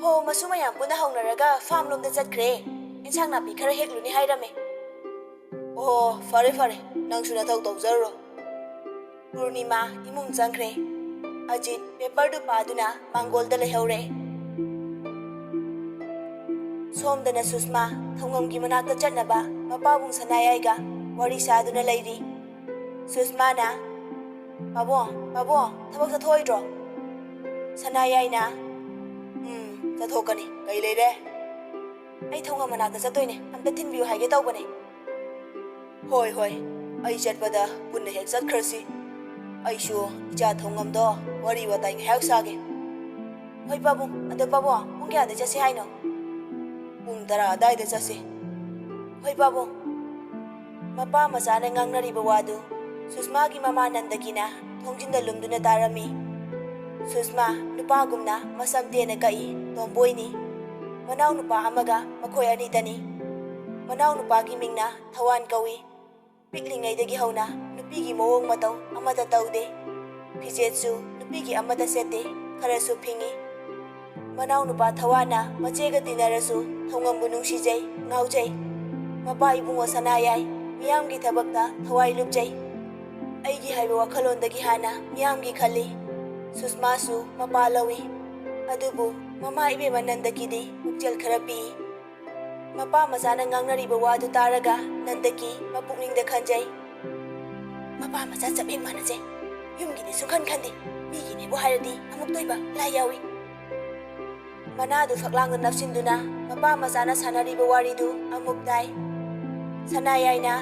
"ꯍꯣ, ꯃꯁꯨ ꯃꯌꯥꯝ ꯄꯨꯟꯅ ꯍꯧꯅꯔꯒ ꯐꯥꯝ ꯂꯣꯝꯗ ꯆꯠꯈ꯭ꯔꯦ꯫ ꯏꯟꯁꯥꯡ ꯅꯥꯄꯤ ꯈꯔ ꯍꯦꯛꯂꯨꯅꯤ ꯍꯥꯏꯔꯝꯃꯦ꯫" "ꯑꯣ, ꯐꯔꯦ ꯐꯔꯦ, ꯅꯪꯁꯨ ꯅꯊꯧ ꯇꯧꯖꯔꯨꯔꯣ꯫" ꯄꯨꯔꯅꯤꯃꯥ ꯏꯃꯨꯡ ꯆꯪꯈ꯭ꯔꯦ꯫ ꯑꯖꯤꯠ ꯄꯦꯄꯔꯗꯨ ꯄꯥꯗꯨꯅ ꯃꯥꯡꯒꯣꯜꯗ ꯂꯩꯍꯧꯔꯦ꯫ ꯁꯣꯝꯗꯅ ꯁꯨꯁꯃꯥ ꯊꯧꯉꯝꯒꯤ ꯃꯅꯥꯛꯇ ꯆꯠꯅꯕ ꯃꯄꯥꯕꯨꯡ ꯁꯅꯥꯌꯥꯏꯒ ꯋꯥꯔꯤ ꯁꯥꯗꯨꯅ ꯂꯩꯔꯤ꯫ ꯁꯨꯁꯃꯥꯅ, "ꯄꯥꯕꯨꯡ, ꯄꯥꯕꯨꯡ, ꯊꯕꯛ ꯆꯠꯊꯣꯛꯑꯣꯏꯗ꯭ꯔꯣ?" ꯁꯅꯥꯌꯥꯏꯅ, "ꯎꯝ, ꯆꯠꯊꯣꯛꯀꯅꯤ꯫ ꯀꯩ ꯂꯩꯔꯦ?" "ꯑꯩ ꯊꯧꯉꯝ ꯃꯅꯥꯛꯇ ꯆꯠꯇꯣꯏꯅꯦ, ꯑꯝꯇ ꯊꯤꯟꯕꯤꯌꯨ ꯍꯥꯏꯒꯦ ꯇꯧꯕꯅꯦ꯫" "ꯍꯣꯏ, ꯍꯣꯏ, ꯑꯩ ꯆꯠꯄꯗ ꯄꯨꯟꯅ ꯍꯦꯛ ꯆꯠꯈ꯭ꯔꯁꯤ꯫ ꯑꯩꯁꯨ ꯏꯆꯥ ꯊꯧꯉꯝꯗꯣ ꯋꯥꯔꯤ ꯋꯥꯇꯥꯏ ꯉꯥꯏꯍꯥꯛ ꯁꯥꯒꯦ꯫" "ꯍꯣꯏ ꯄꯥꯕꯨꯡ, ꯑꯗꯣ ꯄꯥꯕꯨꯡ, ꯄꯨꯡ ꯀꯌꯥꯗ ꯆꯠꯁꯤ ꯍꯥꯏꯅꯣ?" "ꯄꯨꯡ ꯇꯔꯥ ꯑꯗꯥꯏꯗ ꯆꯠꯁꯤ꯫" "ꯍꯣꯏ ꯄꯥꯕꯨꯡ꯫" ꯃꯄꯥ ꯃꯆꯥꯅ ꯉꯥꯡꯅꯔꯤꯕ ꯋꯥꯗꯨ ꯁꯨꯁꯃꯥꯒꯤ ꯃꯃꯥ ꯅꯟꯗꯀꯤꯅ ꯊꯣꯡꯖꯤꯟꯗ ꯂꯨꯝꯗꯨꯅ ꯇꯥꯔꯝꯃꯤ꯫ ꯁꯨꯁꯃꯥ ꯅꯨꯄꯥꯒꯨꯝꯅ ꯃꯁꯝ ꯇꯦꯟꯅ ꯀꯛꯏ, ꯇꯣꯝꯕꯣꯏꯅꯤ꯫ ꯃꯅꯥꯎꯅꯨꯄꯥ ꯑꯃꯒ ꯃꯈꯣꯏ ꯑꯅꯤꯇꯅꯤ꯫ ꯃꯅꯥꯎꯅꯨꯄꯥꯒꯤ ꯃꯤꯡꯅ ꯊꯋꯥꯟ ꯀꯧꯏ꯫ ꯄꯤꯛꯂꯤꯉꯩꯗꯒꯤ ꯍꯧꯅ ꯅꯨꯄꯤꯒꯤ ꯃꯑꯣꯡ ꯃꯇꯧ ꯑꯃꯠꯇ ꯇꯧꯗꯦ꯫ ꯐꯤꯖꯦꯠꯁꯨ ꯅꯨꯄꯤꯒꯤ ꯑꯃꯠꯇ ꯁꯦꯠꯇꯦ, ꯈꯔꯁꯨ ꯐꯤꯡꯏ꯫ ꯃꯅꯥꯎꯅꯨꯄꯥ ꯊꯋꯥꯟꯅ ꯃꯆꯦꯒ ꯇꯤꯟꯅꯔꯁꯨ ꯊꯧꯉꯝꯕꯨ ꯅꯨꯡꯁꯤꯖꯩ, ꯉꯥꯎꯖꯩ꯫ ꯃꯄꯥ ꯏꯕꯨꯡꯉꯣ ꯁꯅꯥꯌꯥꯏ ꯃꯤꯌꯥꯝꯒꯤ ꯊꯕꯛꯇ ꯊꯋꯥꯏ ꯂꯨꯞꯆꯩ꯫ ꯑꯩꯒꯤ ꯍꯥꯏꯕ ꯋꯥꯈꯜꯂꯣꯟꯗꯒꯤ ꯍꯥꯟꯅ ꯃꯤꯌꯥꯝꯒꯤ ꯈꯜꯂꯤ꯫ ꯁꯨꯁꯃꯥꯁꯨ ꯃꯄꯥ ꯂꯧꯏ꯫ ꯑꯗꯨꯕꯨ ꯃꯃꯥ ꯏꯕꯦꯝꯃ ꯅꯟꯗꯀꯤꯗꯤ ꯄꯨꯛꯆꯦꯜ ꯈꯔ ꯄꯤꯛꯏ꯫ ꯃꯄꯥ ꯃꯆꯥꯅ ꯉꯥꯡꯅꯔꯤꯕ ꯋꯥꯗꯨ ꯇꯥꯔꯒ ꯅꯟꯗꯀꯤ ꯃꯄꯨꯛꯅꯤꯡꯗ ꯈꯟꯖꯩ, "ꯃꯄꯥ ꯃꯆꯥ ꯆꯞ ꯍꯦꯛ ꯃꯥꯟꯅꯖꯩ꯫ ꯌꯨꯝꯒꯤꯗꯤ ꯁꯨꯡꯈꯟ ꯈꯟꯗꯦ꯫ ꯃꯤꯒꯤꯅꯦꯕꯨ ꯍꯥꯏꯔꯗꯤ ꯑꯃꯨꯛꯇꯣꯏꯕ ꯂꯥꯏ ꯌꯥꯎꯏ꯫" ꯃꯅꯥꯗꯨ ꯐꯛꯂꯥꯡꯗ ꯅꯞꯁꯤꯟꯗꯨꯅ ꯃꯄꯥ ꯃꯆꯥꯅ ꯁꯥꯟꯅꯔꯤꯕ ꯋꯥꯔꯤꯗꯨ ꯑꯃꯨꯛ ꯇꯥꯏ꯫ ꯁꯅꯥꯌꯥꯏꯅ,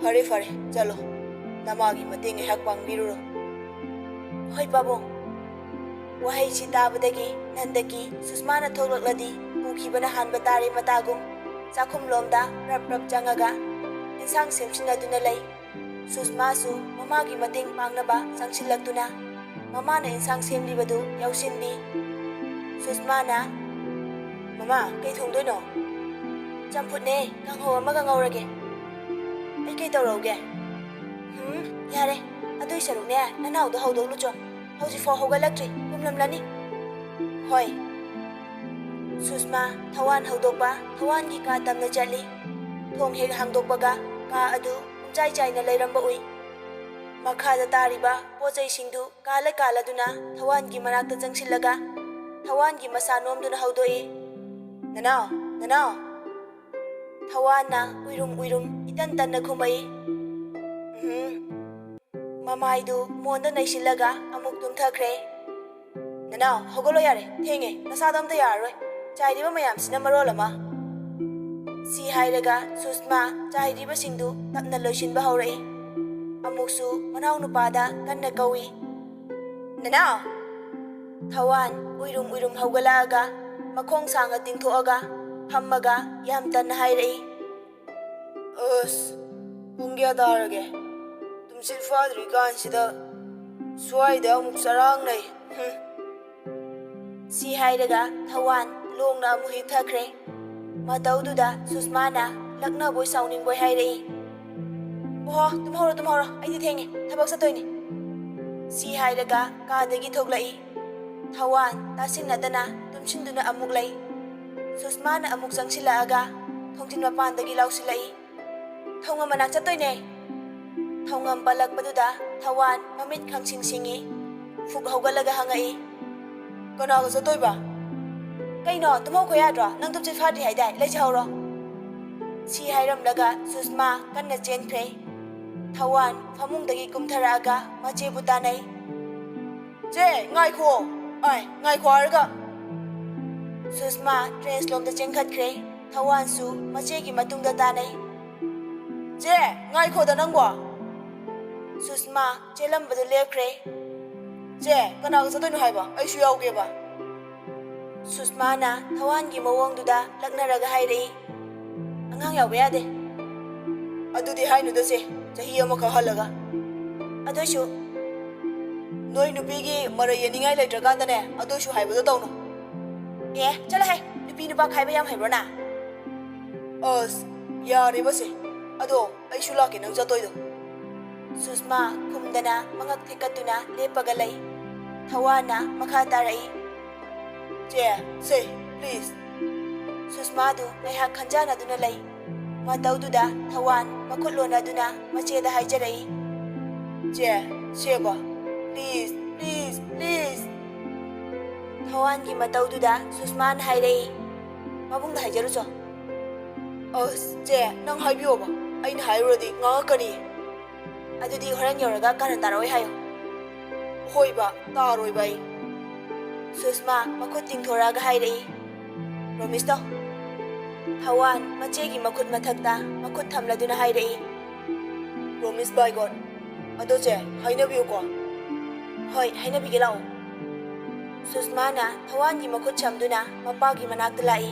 "ꯐꯔꯦ, ꯐꯔꯦ, ꯆꯠꯂꯣ꯫ ꯅꯃꯥꯒꯤ ꯃꯇꯦꯡ ꯉꯥꯏꯍꯥꯛ ꯄꯥꯡꯕꯤꯔꯨꯔꯣ꯫" "ꯍꯣꯏ, ꯄꯥꯕꯨꯡ꯫" ꯋꯥꯍꯩꯁꯤ ꯇꯥꯕꯗꯒꯤ ꯅꯟꯗꯀꯤ ꯁꯨꯁꯃꯥꯅ ꯊꯣꯛꯂꯛꯂꯗꯤ ꯎꯈꯤꯕꯅ ꯍꯥꯟꯕ ꯇꯥꯔꯦ ꯃꯇꯥꯒꯨꯝ ꯆꯥꯛꯈꯨꯝꯂꯣꯝꯗ ꯔꯞ ꯔꯞ ꯆꯪꯉꯒ ꯏꯟꯁꯥꯡ ꯁꯦꯝꯁꯤꯟꯅꯗꯨꯅ ꯂꯩ꯫ ꯁꯨꯁꯃꯥꯁꯨ ꯃꯃꯥꯒꯤ ꯃꯇꯦꯡ ꯄꯥꯡꯅꯕ ꯆꯪꯁꯤꯜꯂꯛꯇꯨꯅ ꯃꯃꯥꯅ ꯏꯟꯁꯥꯡ ꯁꯦꯝꯂꯤꯕꯗꯨ ꯌꯥꯎꯁꯤꯟꯕꯤ꯫ ꯁꯨꯁꯃꯥꯅ, "ꯃꯃꯥ, ꯀꯩ ꯊꯣꯡꯗꯣꯏꯅꯣ?" "ꯆꯝꯐꯨꯠꯅꯦ, ꯀꯥꯡꯍꯧ ꯑꯃꯒ ꯉꯧꯔꯒꯦ꯫" "ꯑꯩ ꯀꯩ ꯇꯧꯔꯛꯎꯒꯦ?" "ꯍꯨꯝ, ꯌꯥꯔꯦ, ꯑꯗꯨꯏ ꯁꯔꯨꯛꯅꯦ, ꯅꯅꯥꯎꯗꯣ ꯍꯧꯗꯣꯛꯂꯨꯆꯣ꯫ ꯍꯧꯖꯤꯛꯐꯥꯎ ꯍꯧꯒꯠꯂꯛꯇ꯭ꯔꯤ, ꯄꯨꯝꯂꯝꯂꯅꯤ꯫" "ꯍꯣꯏ꯫" ꯁꯨꯁꯃꯥ ꯊꯋꯥꯟ ꯍꯧꯗꯣꯛꯄ ꯊꯋꯥꯟꯒꯤ ꯀꯥ ꯇꯝꯅ ꯆꯠꯂꯤ꯫ ꯊꯣꯡ ꯍꯦꯛ ꯍꯥꯡꯗꯣꯛꯄꯒ ꯀꯥ ꯑꯗꯨ ꯄꯨꯝꯆꯥꯏ ꯆꯥꯏꯅ ꯂꯩꯔꯝꯕ ꯎꯏ꯫ ꯃꯈꯥꯗ ꯇꯥꯔꯤꯕ ꯄꯣꯠ ꯆꯩꯁꯤꯡꯗꯨ ꯀꯥꯜꯂ ꯀꯥꯜꯂꯗꯨꯅ ꯊꯋꯥꯟꯒꯤ ꯃꯅꯥꯛꯇ ꯆꯪꯁꯤꯜꯂꯒ ꯊꯋꯥꯟꯒꯤ ꯃꯁꯥ ꯅꯣꯝꯗꯨꯅ ꯍꯧꯗꯣꯛꯏ꯫ "ꯅꯅꯥꯎ, ꯅꯅꯥꯎ!" ꯊꯋꯥꯟꯅ ꯎꯏꯔꯨꯝ ꯎꯏꯔꯨꯝ ꯏꯇꯟ ꯇꯟꯅ ꯈꯨꯝꯃꯛꯏ꯫ "ꯎꯝ꯫" ꯃꯃꯥꯏꯗꯨ ꯃꯣꯟꯗ ꯅꯩꯁꯤꯜꯂꯒ ꯑꯃꯨꯛ ꯇꯨꯝꯊꯈ꯭ꯔꯦ꯫ "ꯅꯅꯥꯎ, ꯍꯧꯒꯠꯂꯣ ꯌꯥꯔꯦ, ꯊꯦꯡꯉꯦ, ꯅꯁꯥꯗꯣ ꯑꯝꯇ ꯌꯥꯔꯔꯣꯏ, ꯆꯥꯏꯔꯤꯕ ꯃꯌꯥꯝꯁꯤꯅ ꯃꯔꯣꯜ ꯑꯃ꯫" ꯁꯤ ꯍꯥꯏꯔꯒ ꯁꯨꯁꯃꯥ ꯆꯥꯏꯔꯤꯕꯁꯤꯡꯗꯨ ꯇꯞꯅ ꯂꯣꯏꯁꯤꯟꯕ ꯍꯧꯔꯛꯏ꯫ ꯑꯃꯨꯛꯁꯨ ꯃꯅꯥꯎꯅꯨꯄꯥꯗ ꯀꯟꯅ ꯀꯧꯏ꯫ "ꯅꯅꯥꯎ!" ꯊꯋꯥꯟ ꯎꯏꯔꯨꯝ ꯎꯏꯔꯨꯝ ꯍꯧꯒꯠꯂꯛꯑꯒ ꯃꯈꯣꯡ ꯁꯥꯡꯅ ꯇꯤꯡꯊꯣꯛꯑꯒ ꯐꯝꯃꯒ ꯌꯥꯝ ꯇꯟꯅ ꯍꯥꯏꯔꯛꯏ꯫ "ꯑꯁ, ꯄꯨꯡ ꯀꯌꯥ ꯇꯥꯔꯒꯦ? ꯇꯨꯝꯁꯤꯠ ꯐꯥꯗ꯭ꯔꯤꯀꯥꯟꯁꯤꯗ ꯁ꯭ꯋꯥꯏꯗ ꯑꯃꯨꯛ ꯆꯔꯥꯡꯅꯩ꯫ ꯍꯨꯝ꯫" ꯁꯤ ꯍꯥꯏꯔꯒ ꯊꯋꯥꯟ ꯂꯣꯡꯅ ꯑꯃꯨꯛ ꯍꯤꯞꯊꯈ꯭ꯔꯦ꯫ ꯃꯇꯧꯗꯨꯗ ꯁꯨꯁꯃꯥꯅ ꯂꯛꯅꯕꯣꯏ ꯁꯥꯎꯅꯤꯡꯕꯣꯏ ꯍꯥꯏꯔꯛꯏ, "ꯑꯣꯍꯣ, ꯇꯨꯝꯍꯧꯔꯣ, ꯇꯨꯝꯍꯧꯔꯣ, ꯑꯩꯗꯤ ꯊꯦꯡꯉꯦ, ꯊꯕꯛ ꯆꯠꯇꯣꯏꯅꯦ꯫" ꯁꯤ ꯍꯥꯏꯔꯒ ꯀꯥꯗꯒꯤ ꯊꯣꯛꯂꯛꯏ꯫ ꯊꯋꯥꯟ ꯇꯥꯁꯤꯟꯅꯗꯅ ꯇꯨꯝꯁꯤꯟꯗꯨꯅ ꯑꯃꯨꯛ ꯂꯩ꯫ ꯁꯨꯁꯃꯥꯅ ꯑꯃꯨꯛ ꯆꯪꯁꯤꯜꯂꯛꯑꯒ ꯊꯣꯡꯖꯤꯟ ꯃꯄꯥꯟꯗꯒꯤ ꯂꯥꯎꯁꯤꯜꯂꯛꯏ, "ꯊꯣꯡꯉꯝ ꯃꯅꯥꯛ ꯆꯠꯇꯣꯏꯅꯦ꯫" ꯊꯣꯡꯉꯝ ꯄꯜꯂꯛꯄꯗꯨꯗ ꯊꯋꯥꯟ ꯃꯃꯤꯠ ꯈꯪꯁꯤꯡ ꯁꯤꯡꯉꯤ꯫ ꯐꯨꯛ ꯍꯧꯒꯠꯂꯒ ꯍꯪꯉꯛꯏ, "ꯀꯅꯥꯒ ꯆꯠꯇꯣꯏꯕ?" "ꯀꯩꯅꯣ, ꯇꯨꯝꯍꯧꯈꯣ ꯌꯥꯗ꯭ꯔꯣ? ꯅꯪ ꯇꯨꯝꯁꯤꯠ ꯐꯥꯗ꯭ꯔꯤ ꯍꯥꯏꯗꯥꯏ? ꯂꯩꯖꯍꯧꯔꯣ꯫" ꯁꯤ ꯍꯥꯏꯔꯝꯂꯒ ꯁꯨꯁꯃꯥ ꯀꯟꯅ ꯆꯦꯟꯈ꯭ꯔꯦ꯫ ꯊꯋꯥꯟ ꯐꯃꯨꯡꯗꯒꯤ ꯀꯨꯝꯊꯔꯛꯑꯒ ꯃꯆꯦꯕꯨ ꯇꯥꯟꯅꯩ꯫ "ꯆꯦ, ꯉꯥꯏꯈꯣ꯫ ꯑꯥꯏ, ꯉꯥꯏꯈꯣ ꯍꯥꯏꯔꯒ꯫" ꯁꯨꯁꯃꯥ ꯇ꯭ꯔꯦꯁ ꯂꯣꯝꯗ ꯆꯦꯟꯈꯠꯈ꯭ꯔꯦ꯫ ꯊꯋꯥꯟꯁꯨ ꯃꯆꯦꯒꯤ ꯃꯇꯨꯡꯗ ꯇꯥꯅꯩ꯫ "ꯆꯦ, ꯉꯥꯏꯈꯣꯗ ꯅꯪꯕꯣ!" ꯁꯨꯁꯃꯥ ꯆꯦꯜꯂꯝꯕꯗꯨ ꯂꯦꯞꯈ꯭ꯔꯦ꯫ "ꯆꯦ, ꯀꯅꯥꯒ ꯆꯠꯇꯣꯏꯅꯣ ꯍꯥꯏꯕ? ꯑꯩꯁꯨ ꯌꯥꯎꯒꯦꯕ꯫" ꯁꯨꯁꯃꯥꯅ ꯊꯋꯥꯟꯒꯤ ꯃꯑꯣꯡꯗꯨꯗ ꯂꯛꯅꯔꯒ ꯍꯥꯏꯔꯛꯏ, "ꯑꯉꯥꯡ ꯌꯥꯎꯕ ꯌꯥꯗꯦ꯫" "ꯑꯗꯨꯗꯤ ꯍꯥꯏꯅꯨꯗ ꯆꯦ, ꯆꯍꯤ ꯑꯃꯈꯛ ꯍꯜꯂꯒ꯫" "ꯑꯗꯨꯏꯁꯨ ꯅꯣꯏ ꯅꯨꯄꯤꯒꯤ ꯃꯔꯩ ꯌꯦꯠꯅꯤꯡꯉꯥꯏ ꯂꯩꯇ꯭ꯔꯀꯥꯟꯗꯅꯦ, ꯑꯗꯨꯏꯁꯨ ꯍꯥꯏꯕꯗꯣ ꯇꯧꯅꯨ꯫" "ꯑꯦ, ꯆꯠꯂꯣꯍꯦ, ꯅꯨꯄꯤ ꯅꯨꯄꯥ ꯈꯥꯏꯕ ꯌꯥꯝ ꯍꯩꯕ꯭ꯔꯣ ꯅꯪ?" "ꯑꯁ, ꯌꯥꯔꯦꯕꯁꯦ꯫ ꯑꯗꯣ ꯑꯩꯁꯨ ꯂꯥꯛꯀꯦ ꯅꯪ ꯆꯠꯇꯣꯏꯗꯣ꯫" ꯁꯨꯁꯃꯥ ꯈꯨꯝꯗꯅ ꯃꯉꯛ ꯊꯦꯛꯀꯠꯇꯨꯅ ꯂꯦꯞꯄꯒ ꯂꯩ꯫ ꯊꯋꯥꯟꯅ ꯃꯈꯥ ꯇꯥꯔꯛꯏ, "ꯆꯦ, ꯁꯦ, please꯫" ꯁꯨꯁꯃꯥꯗꯨ ꯉꯥꯏꯍꯥꯛ ꯈꯟꯖꯥꯟꯅꯗꯨꯅ ꯂꯩ꯫ ꯃꯇꯧꯗꯨꯗ ꯊꯋꯥꯟ ꯃꯈꯨꯠ ꯂꯣꯟꯅꯗꯨꯅ ꯃꯆꯦꯗ ꯍꯥꯏꯖꯔꯛꯏ, "ꯆꯦ, ꯁꯦꯕ, please, please, please꯫" ꯊꯋꯥꯟꯒꯤ ꯃꯇꯧꯗꯨꯗ ꯁꯨꯁꯃꯥꯅ ꯍꯥꯏꯔꯛꯏ, "ꯃꯕꯨꯡꯗ ꯍꯥꯏꯖꯔꯨꯆꯣ꯫" "ꯑꯁ, ꯆꯦ, ꯅꯪ ꯍꯥꯏꯕꯤꯌꯣꯕ꯫ ꯑꯩꯅ ꯍꯥꯏꯔꯨꯔꯗꯤ ꯉꯥꯡꯉꯛꯀꯅꯤ꯫" "ꯑꯗꯨꯗꯤ ꯍꯣꯔꯦꯟ ꯌꯧꯔꯒ ꯀꯥꯔꯟ ꯇꯥꯔꯛꯑꯣꯏ ꯍꯥꯏꯌꯣ꯫" "ꯍꯣꯏꯕ, ꯇꯥꯔꯣꯏꯕ ꯑꯩ꯫" ꯁꯨꯁꯃꯥ ꯃꯈꯨꯠ ꯇꯤꯡꯊꯣꯔꯛꯑꯒ ꯍꯥꯏꯔꯛꯏ, "Promise ꯇꯧ꯫" ꯊꯋꯥꯟ ꯃꯆꯦꯒꯤ ꯃꯈꯨꯠ ꯃꯊꯛꯇ ꯃꯈꯨꯠ ꯊꯝꯂꯗꯨꯅ ꯍꯥꯏꯔꯛꯏ, "Promise by God꯫ ꯑꯗꯣ ꯆꯦ, ꯍꯥꯏꯅꯕꯤꯌꯨꯀꯣ꯫" "ꯍꯣꯏ, ꯍꯥꯏꯅꯕꯤꯒꯦ, ꯂꯥꯛꯑꯣ꯫" ꯁꯨꯁꯃꯥꯅ ꯊꯋꯥꯟꯒꯤ ꯃꯈꯨꯠ ꯁꯝꯗꯨꯅ ꯃꯄꯥꯒꯤ ꯃꯅꯥꯛꯇ ꯂꯥꯛꯏ꯫